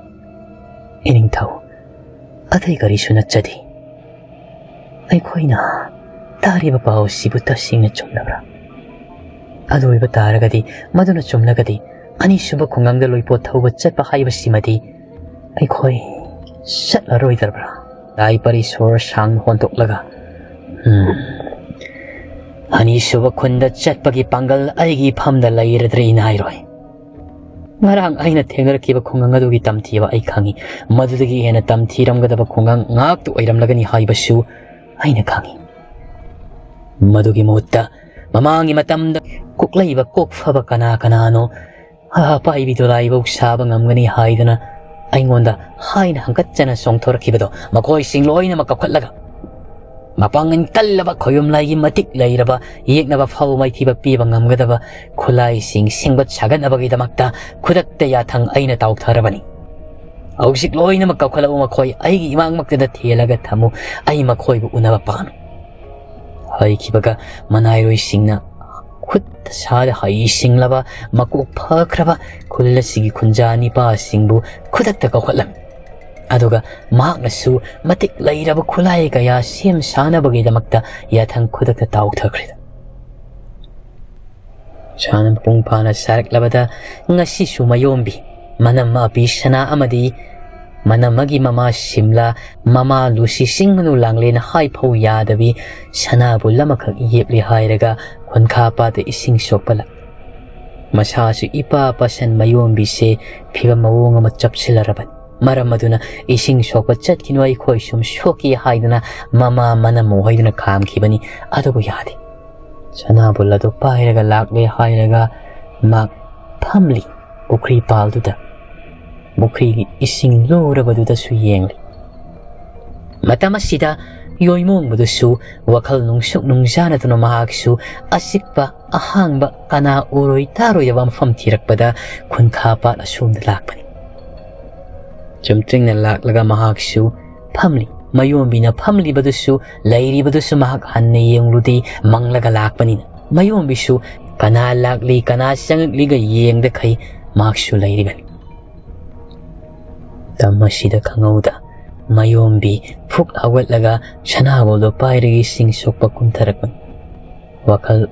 "ꯏꯅꯤꯡꯊꯧ, ꯑꯇꯩ ꯀꯔꯤꯁꯨ ꯅꯠꯆꯗꯦ꯫ ꯑꯩꯈꯣꯏꯅ ꯇꯥꯔꯤꯕ ꯄꯥꯎ ꯑꯁꯤꯕꯨ ꯇꯁꯦꯡꯅ ꯆꯨꯝꯂꯕ꯭ꯔꯥ?" ꯑꯗꯨ ꯑꯣꯏꯕ ꯇꯥꯔꯒꯗꯤ, ꯃꯗꯨꯅ ꯆꯨꯝꯂꯒꯗꯤ, ꯑꯅꯤꯁꯨꯕ ꯈꯨꯡꯒꯪꯗ ꯂꯣꯏꯄꯣꯠ ꯊꯧꯕ ꯆꯠꯄ ꯍꯥꯏꯕꯁꯤꯃꯗꯤ ꯑꯩꯈꯣꯏ ꯆꯠꯂꯔꯣꯏꯗꯕ꯭ꯔꯥ? ꯗꯥꯏꯄꯔꯤ ꯁꯣꯔ ꯁꯥꯡꯅ ꯍꯣꯟꯗꯣꯛꯂꯒ, "ꯎꯝ, ꯑꯅꯤꯁꯨꯕ ꯈꯨꯟꯗ ꯆꯠꯄꯒꯤ ꯄꯥꯡꯒꯜ ꯑꯩꯒꯤ ꯏꯐꯝꯗ ꯂꯩꯔꯗ꯭ꯔꯦ, ꯏꯅꯥꯏꯔꯣꯏ꯫ ꯉꯔꯥꯡ ꯑꯩꯅ ꯊꯦꯡꯅꯔꯛꯈꯤꯕ ꯈꯨꯡꯒꯪ ꯑꯗꯨꯒꯤ ꯇꯝꯊꯤꯕ ꯑꯩ ꯈꯪꯏ꯫ ꯃꯗꯨꯗꯒꯤ ꯍꯦꯟꯅ ꯇꯝꯊꯤꯔꯝꯒꯗꯕ ꯈꯨꯡꯒꯪ ꯉꯥꯛꯇ ꯑꯣꯏꯔꯝꯂꯒꯅꯤ ꯍꯥꯏꯕꯁꯨ ꯑꯩꯅ ꯈꯪꯏ꯫ ꯃꯗꯨꯒꯤ ꯃꯍꯨꯠꯇ ꯃꯃꯥꯡꯒꯤ ꯃꯇꯝꯗ ꯀꯣꯛꯂꯛꯏꯕ ꯀꯣꯛ ꯐꯕ ꯀꯅꯥ ꯀꯅꯥꯅꯣ, ꯍꯥ, ꯄꯥꯏꯕꯤꯗꯣ ꯂꯥꯏꯕꯧ ꯁꯥꯕ ꯉꯝꯒꯅꯤ ꯍꯥꯏꯗꯨꯅ ꯑꯩꯉꯣꯟꯗ ꯍꯥꯏꯅ ꯍꯪꯒꯠꯆꯅ ꯆꯣꯡꯊꯣꯔꯛꯈꯤꯕꯗꯣ, ꯃꯈꯣꯏꯁꯤꯡ ꯂꯣꯏꯅꯃꯛ ꯀꯧꯈꯠꯂꯒ, ꯃꯄꯥꯡꯒꯜ ꯀꯜꯂꯕ ꯈꯣꯌꯨꯝ ꯂꯥꯏꯒꯤ ꯃꯇꯤꯛ ꯂꯩꯔꯕ, ꯌꯦꯛꯅꯕ ꯐꯥꯎ ꯃꯥꯏꯊꯤꯕ ꯄꯤꯕ ꯉꯝꯒꯗꯕ ꯈꯨꯠꯂꯥꯏꯁꯤꯡ ꯁꯦꯝꯒꯠ ꯁꯥꯒꯠꯅꯕꯒꯤꯗꯃꯛꯇ ꯈꯨꯗꯛꯇ ꯌꯥꯊꯪ ꯑꯩꯅ ꯇꯥꯎꯊꯔꯕꯅꯤ꯫ ꯍꯧꯖꯤꯛ ꯂꯣꯏꯅꯃꯛ ꯀꯧꯈꯠꯂꯛꯎ, ꯃꯈꯣꯏ ꯑꯩꯒꯤ ꯏꯃꯥꯡꯃꯛꯇꯗ ꯊꯦꯜꯂꯒ ꯊꯝꯃꯨ, ꯑꯩ ꯃꯈꯣꯏꯕꯨ ꯎꯅꯕ ꯄꯥꯝꯃꯤ" ꯍꯥꯏꯈꯤꯕꯒ, ꯃꯅꯥꯏꯔꯣꯏꯁꯤꯡꯅ ꯈꯨꯠꯇ ꯁꯥꯗ ꯍꯩꯁꯤꯡꯂꯕ, ꯃꯀꯣꯛ ꯐꯈ꯭ꯔꯕ ꯈꯨꯜ ꯑꯁꯤꯒꯤ ꯈꯨꯟꯖꯥ ꯅꯤꯄꯥꯁꯤꯡꯕꯨ ꯈꯨꯗꯛꯇ ꯀꯧꯈꯠꯂꯝꯃꯤ꯫ ꯑꯗꯨꯒ ꯃꯍꯥꯛꯅꯁꯨ ꯃꯇꯤꯛ ꯂꯩꯔꯕ ꯈꯨꯠꯂꯥꯏ ꯀꯌꯥ ꯁꯦꯝ ꯁꯥꯅꯕꯒꯤꯗꯃꯛꯇ ꯌꯥꯊꯪ ꯈꯨꯗꯛꯇ ꯇꯥꯎꯊꯈ꯭ꯔꯦ꯫ ꯁꯥꯟꯅ ꯃꯄꯨꯡ ꯐꯥꯅ ꯁꯥꯔꯛꯂꯕꯗ, ꯉꯁꯤꯁꯨ ꯃꯌꯣꯝꯕꯤ, ꯃꯅꯝ ꯑꯄꯤ ꯁꯅꯥ ꯑꯃꯗꯤ ꯃꯅꯝ ꯑꯃꯒꯤ ꯃꯃꯥ ꯁꯤꯝꯂꯥ, ꯃꯃꯥ ꯂꯨꯁꯤ ꯁꯤꯡ ꯃꯅꯨ ꯂꯥꯡꯂꯦꯟ ꯍꯥꯏꯐꯧ ꯌꯥꯗꯕꯤ, ꯁꯅꯥꯕꯨꯜ ꯑꯃꯈꯛ ꯌꯦꯞꯂꯦ ꯍꯥꯏꯔꯒ ꯈꯨꯟꯈꯥ ꯄꯥꯠꯇ ꯏꯁꯤꯡ ꯁꯣꯛꯄ ꯂꯥꯛ-, ꯃꯁꯥꯁꯨ ꯏꯄꯥ ꯄꯥꯁꯟ ꯃꯌꯣꯝꯕꯤꯁꯦ ꯐꯤꯕꯝ ꯃꯑꯣꯡ ꯑꯃ ꯆꯞꯁꯤꯜꯂꯔꯕꯅꯤ꯫ ꯃꯔꯝ ꯑꯗꯨꯅ ꯏꯁꯤꯡ ꯁꯣꯛꯄ ꯆꯠꯈꯤꯅꯨ, ꯑꯩꯈꯣꯏ ꯁꯨꯝ ꯁꯣꯛꯀꯦ ꯍꯥꯏꯗꯅ ꯃꯃꯥ ꯃꯅꯝ ꯃꯨꯍꯩꯗꯨꯅ ꯈꯥꯝꯈꯤꯕꯅꯤ꯫ ꯑꯗꯨꯕꯨ ꯌꯥꯗꯦ꯫ ꯁꯅꯥꯕꯨꯜ ꯑꯗꯨ ꯄꯥꯏꯔꯒ ꯂꯥꯛꯂꯦ ꯍꯥꯏꯔꯒ ꯃꯍꯥꯛ ꯐꯝꯂꯤ ꯄꯨꯈ꯭ꯔꯤ ꯄꯥꯜꯗꯨꯗ꯫ ꯄꯨꯈ꯭ꯔꯤꯒꯤ ꯏꯁꯤꯡ ꯂꯨꯔꯕꯗꯨꯗꯁꯨ ꯌꯦꯡꯂꯤ꯫ ꯃꯇꯝ ꯑꯁꯤꯗ ꯌꯣꯏꯃꯣꯡꯕꯗꯨꯁꯨ ꯋꯥꯈꯜ ꯅꯨꯡꯁꯨꯛ ꯅꯨꯡꯖꯥꯅꯗꯨꯅ ꯃꯍꯥꯛꯁꯨ ꯑꯆꯤꯛꯄ ꯑꯍꯥꯡꯕ ꯀꯅꯥ ꯎꯔꯣꯏ ꯇꯥꯔꯣꯏꯗꯕ ꯃꯐꯝ ꯊꯤꯔꯛꯄꯗ ꯈꯨꯟꯈꯥ ꯄꯥꯠ ꯑꯁꯣꯝꯗ ꯂꯥꯛꯄꯅꯤ꯫ ꯆꯨꯝꯇ꯭ꯔꯤꯡꯅ ꯂꯥꯛꯂꯒ ꯃꯍꯥꯛꯁꯨ ꯐꯝꯂꯤ꯫ ꯃꯌꯣꯝꯕꯤꯅ ꯐꯝꯂꯤꯕꯗꯨꯁꯨ, ꯂꯩꯔꯤꯕꯗꯨꯁꯨ ꯃꯍꯥꯛ ꯍꯟꯅ ꯌꯦꯡꯂꯨꯗꯦ, ꯃꯪꯂꯒ ꯂꯥꯛꯄꯅꯤꯅ꯫ ꯃꯌꯣꯝꯕꯤꯁꯨ ꯀꯅꯥ ꯂꯥꯛꯂꯤ, ꯀꯅꯥ ꯆꯪꯂꯛꯂꯤꯒ ꯌꯦꯡꯗꯈꯩ ꯃꯍꯥꯛꯁꯨ ꯂꯩꯔꯤꯕꯅꯤ꯫ ꯃꯇꯝ ꯑꯁꯤꯗ ꯈꯪꯍꯧꯗ ꯃꯌꯣꯝꯕꯤ ꯐꯨꯛ ꯍꯧꯒꯠꯂꯒ ꯁꯅꯥꯕꯨꯜꯗꯣ ꯄꯥꯏꯔꯒ ꯏꯁꯤꯡ ꯁꯣꯛꯄ ꯀꯨꯝꯊꯔꯛꯄꯅꯤ꯫ ꯋꯥꯈꯜ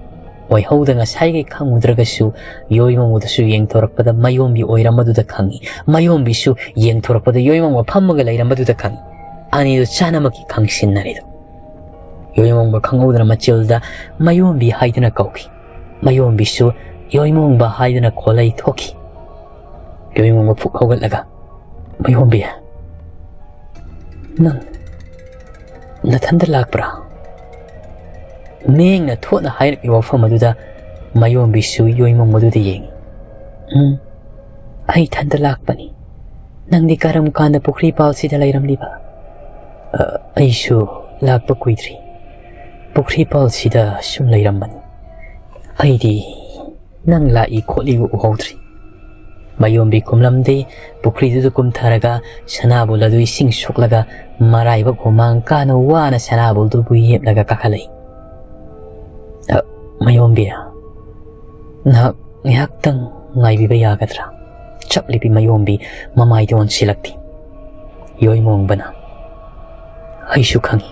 ꯑꯣꯏꯍꯧꯗ ꯉꯁꯥꯏꯒꯤ ꯈꯪꯉꯨꯗ꯭ꯔꯒꯁꯨ ꯌꯣꯏꯃꯣꯡꯕꯗꯁꯨ ꯌꯦꯡꯊꯣꯔꯛꯄꯗ ꯃꯌꯣꯝꯕꯤ ꯑꯣꯏꯔꯝꯕꯗꯨꯗ ꯈꯪꯉꯤ꯫ ꯃꯌꯣꯝꯕꯤꯁꯨ ꯌꯦꯡꯊꯣꯔꯛꯄꯗ ꯌꯣꯏꯃꯣꯡꯕ ꯐꯝꯃꯒ ꯂꯩꯔꯝꯕꯗꯨꯗ ꯈꯪꯉꯤ꯫ ꯑꯅꯤꯗꯨ ꯆꯥꯅꯃꯛꯀꯤ ꯈꯪꯁꯤꯟꯅꯔꯦꯗꯣ꯫ ꯌꯣꯏꯃꯣꯡꯕ ꯈꯪꯍꯧꯗꯅ ꯃꯆꯤꯜꯗ ꯃꯌꯣꯝꯕꯤ ꯍꯥꯏꯗꯨꯅ ꯀꯧꯈꯤ꯫ ꯃꯌꯣꯝꯕꯤꯁꯨ ꯌꯣꯏꯃꯣꯡꯕ ꯍꯥꯏꯗꯨꯅ ꯈꯣꯜꯂꯩ ꯊꯣꯛꯈꯤ꯫ ꯌꯣꯏꯃꯣꯡꯕ ꯐꯨꯛ ꯍꯧꯒꯠꯂꯒ, "ꯃꯌꯣꯝꯕꯤ, ꯅꯪ ꯅꯊꯟꯗ ꯂꯥꯛꯄ꯭ꯔꯥ?" ꯃꯌꯦꯡꯅ ꯊꯣꯠꯅ ꯍꯥꯏꯔꯛꯂꯤꯕ ꯋꯥꯐꯝ ꯑꯗꯨꯗ ꯃꯌꯣꯝꯕꯤꯁꯨ ꯌꯣꯏꯃꯣꯡꯕꯗꯨꯗ ꯌꯦꯡꯉꯤ꯫ "ꯎꯝ, ꯑꯩ ꯏꯊꯟꯗ ꯂꯥꯛꯄꯅꯤ꯫ ꯅꯪꯗꯤ ꯀꯔꯝ ꯀꯥꯟꯗ ꯄꯨꯈ꯭ꯔꯤ ꯄꯥꯜꯁꯤꯗ ꯂꯩꯔꯝꯂꯤꯕ?" "ꯑ, ꯑꯩꯁꯨ ꯂꯥꯛꯄ ꯀꯨꯏꯗ꯭ꯔꯤ꯫ ꯄꯨꯈ꯭ꯔꯤ ꯄꯥꯜꯁꯤꯗ ꯁꯨꯝ ꯂꯩꯔꯝꯕꯅꯤ꯫ ꯑꯩꯗꯤ ꯅꯪ ꯂꯥꯛꯏ ꯈꯣꯠꯂꯤꯕ ꯎꯍꯧꯗ꯭ꯔꯤ꯫" ꯃꯌꯣꯝꯕꯤ ꯈꯨꯝꯂꯝꯗꯦ꯫ ꯄꯨꯈ꯭ꯔꯤꯗꯨꯗ ꯀꯨꯝꯊꯔꯒ ꯁꯅꯥꯕꯨꯜ ꯑꯗꯨ ꯏꯁꯤꯡ ꯁꯣꯛꯂꯒ ꯃꯔꯥꯏꯕꯛ ꯍꯨꯃꯥꯡ ꯀꯥꯅ ꯋꯥꯅ ꯁꯅꯥꯕꯨꯜꯗꯨꯕꯨ ꯌꯦꯞꯂꯒ ꯀꯥꯈꯠꯂꯛꯏ꯫ "ꯑ, ꯃꯌꯣꯝꯕꯤ, ꯅꯍꯥꯛ ꯉꯥꯏꯍꯥꯛꯇꯪ ꯉꯥꯏꯕꯤꯕ ꯌꯥꯒꯗ꯭ꯔꯥ?" ꯆꯞꯂꯤꯕꯤ ꯃꯌꯣꯝꯕꯤ ꯃꯃꯥꯏꯗ ꯑꯣꯟꯁꯤꯜꯂꯛꯈꯤ꯫ ꯌꯣꯏꯃꯣꯡꯕꯅ, "ꯑꯩꯁꯨ ꯈꯪꯏ,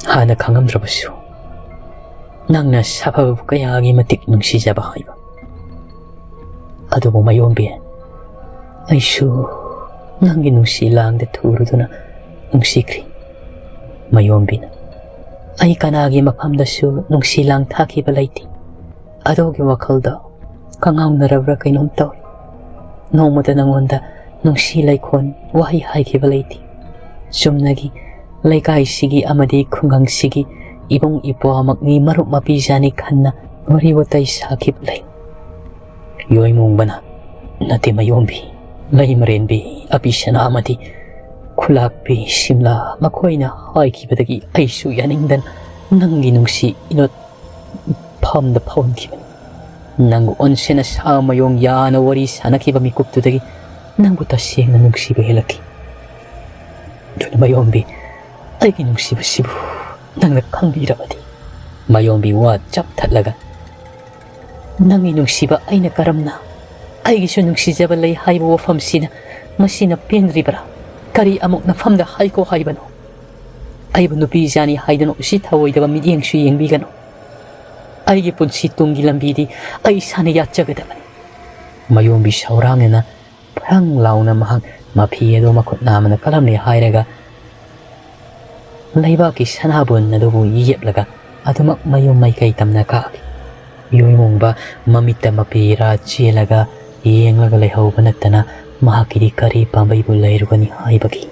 ꯍꯥꯟꯅ ꯈꯪꯉꯝꯗ꯭ꯔꯕꯁꯨ, ꯅꯪꯅ ꯁꯥꯐꯕ ꯀꯌꯥꯒꯤ ꯃꯇꯤꯛ ꯅꯨꯡꯁꯤꯖꯕ ꯍꯥꯏꯕ꯫ ꯑꯗꯨꯕꯨ ꯃꯌꯣꯝꯕꯤ, ꯑꯩꯁꯨ ꯅꯪꯒꯤ ꯅꯨꯡꯁꯤ ꯂꯥꯡꯗ ꯊꯨꯔꯗꯨꯅ ꯅꯨꯡꯁꯤꯈ꯭ꯔꯤ꯫" ꯃꯌꯣꯝꯕꯤꯅ, "ꯑꯩ ꯀꯅꯥꯒꯤ ꯃꯐꯝꯗꯁꯨ ꯅꯨꯡꯁꯤ ꯂꯥꯡ ꯊꯥꯈꯤꯕ ꯂꯩꯇꯦ꯫ ꯑꯗꯨꯒꯤ ꯋꯥꯈꯜꯗ ꯀꯉꯥꯎꯅꯔꯕ꯭ꯔꯥ ꯀꯩꯅꯣꯝ ꯇꯧꯏ꯫ ꯅꯣꯡꯃꯇ ꯅꯉꯣꯟꯗ ꯅꯨꯡꯁꯤ ꯂꯩꯈꯣꯟ ꯋꯥꯍꯩ ꯍꯥꯏꯈꯤꯕ ꯂꯩꯇꯦ꯫ ꯆꯨꯝꯅꯒꯤ ꯂꯩꯀꯥꯏꯁꯤꯒꯤ ꯑꯃꯗꯤ ꯈꯨꯡꯒꯪꯁꯤꯒꯤ ꯏꯕꯨꯡ ꯏꯄ꯭ꯋꯥꯃꯛꯅꯤ, ꯃꯔꯨꯞ ꯃꯄꯤꯖꯥꯅꯤ ꯈꯟꯅ ꯋꯥꯔꯤ ꯋꯥꯇꯥꯏ ꯁꯥꯈꯤꯕ ꯂꯩ꯫" ꯌꯣꯏꯃꯣꯡꯕꯅ, "ꯅꯠꯇꯦ ꯃꯌꯣꯝꯕꯤ, ꯂꯩꯃꯔꯦꯟꯕꯤ, ꯑꯄꯤꯁꯅꯥ ꯑꯃꯗꯤ ꯈꯨꯂꯥꯛꯄꯤ ꯁꯤꯝꯂꯥ ꯃꯈꯣꯏꯅ ꯍꯥꯏꯈꯤꯕꯗꯒꯤ ꯑꯩꯁꯨ ꯌꯥꯅꯤꯡꯗꯅ ꯅꯪꯒꯤ ꯅꯨꯡꯁꯤ ꯏꯅꯣꯠ ꯐꯝꯗ ꯐꯥꯎꯍꯟꯈꯤꯕꯅꯤ꯫ ꯅꯪꯕꯨ ꯑꯣꯟꯁꯦꯟꯅ ꯁꯥ ꯃꯌꯣꯡ ꯌꯥꯅ ꯋꯥꯔꯤ ꯁꯥꯟꯅꯈꯤꯕ ꯃꯤꯀꯨꯞꯇꯨꯗꯒꯤ ꯅꯪꯕꯨ ꯇꯁꯦꯡꯅ ꯅꯨꯡꯁꯤꯕ ꯍꯦꯜꯂꯛꯈꯤ꯫ ꯑꯗꯨꯅ ꯃꯌꯣꯝꯕꯤ, ꯑꯩꯒꯤ ꯅꯨꯡꯁꯤꯕꯁꯤꯕꯨ ꯅꯪꯅ ꯈꯪꯕꯤꯔꯕꯗꯤ꯫" ꯃꯌꯣꯝꯕꯤ ꯋꯥ ꯆꯞꯊꯠꯂꯒ, "ꯅꯪꯒꯤ ꯅꯨꯡꯁꯤꯕ ꯑꯩꯅ ꯀꯔꯝꯅ? ꯑꯩꯒꯤꯁꯨ ꯅꯨꯡꯁꯤꯖꯕ ꯂꯩ ꯍꯥꯏꯕ ꯋꯥꯐꯝꯁꯤꯅ ꯃꯁꯤꯅ ꯄꯦꯟꯗ꯭ꯔꯤꯕꯔꯥ? ꯀꯔꯤ ꯑꯃꯨꯛ ꯅꯐꯝꯗ ꯍꯥꯏꯈꯣ ꯍꯥꯏꯕꯅꯣ? ꯑꯩꯕꯨ ꯅꯨꯄꯤ ꯖꯥꯅꯤ ꯍꯥꯏꯗꯨꯅ ꯎꯁꯤꯠ ꯊꯑꯣꯏꯗꯕ ꯃꯤꯠꯌꯦꯡꯁꯨ ꯌꯦꯡꯕꯤꯒꯅꯨ꯫ ꯑꯩꯒꯤ ꯄꯨꯟꯁꯤ ꯇꯨꯡꯒꯤ ꯂꯝꯕꯤꯗꯤ ꯑꯩ ꯏꯁꯥꯅ ꯌꯥꯠꯆꯒꯗꯕꯅꯤ꯫ ꯃꯌꯣꯝꯕꯤ ꯁꯧꯔꯥꯡꯅꯅ ꯐ꯭ꯔꯪ ꯂꯥꯎꯅ ꯃꯍꯥꯛ ꯃꯐꯤ ꯑꯗꯨ ꯃꯈꯨꯠ ꯅꯥꯝꯃꯅ ꯀꯜꯂꯝꯂꯦ ꯍꯥꯏꯔꯒ ꯂꯩꯕꯥꯛꯀꯤ ꯁꯅꯥꯕꯨꯟ ꯑꯗꯨꯕꯨ ꯌꯦꯞꯂꯒ ꯑꯗꯨꯃꯛ ꯃꯌꯨꯝ ꯃꯥꯏꯀꯩ ꯇꯝꯅ ꯀꯥꯈꯤ꯫ ꯌꯣꯏꯃꯣꯡꯕ ꯃꯃꯤꯠꯇ ꯃꯄꯤꯔꯥ ꯆꯦꯜꯂꯒ ꯌꯦꯡꯂꯒ ꯂꯩꯍꯧꯕ ꯅꯠꯇꯅ ꯃꯍꯥꯛꯀꯤꯗꯤ ꯀꯔꯤ ꯄꯥꯝꯕꯩꯕꯨ ꯂꯩꯔꯨꯒꯅꯤ ꯍꯥꯏꯕꯒꯤ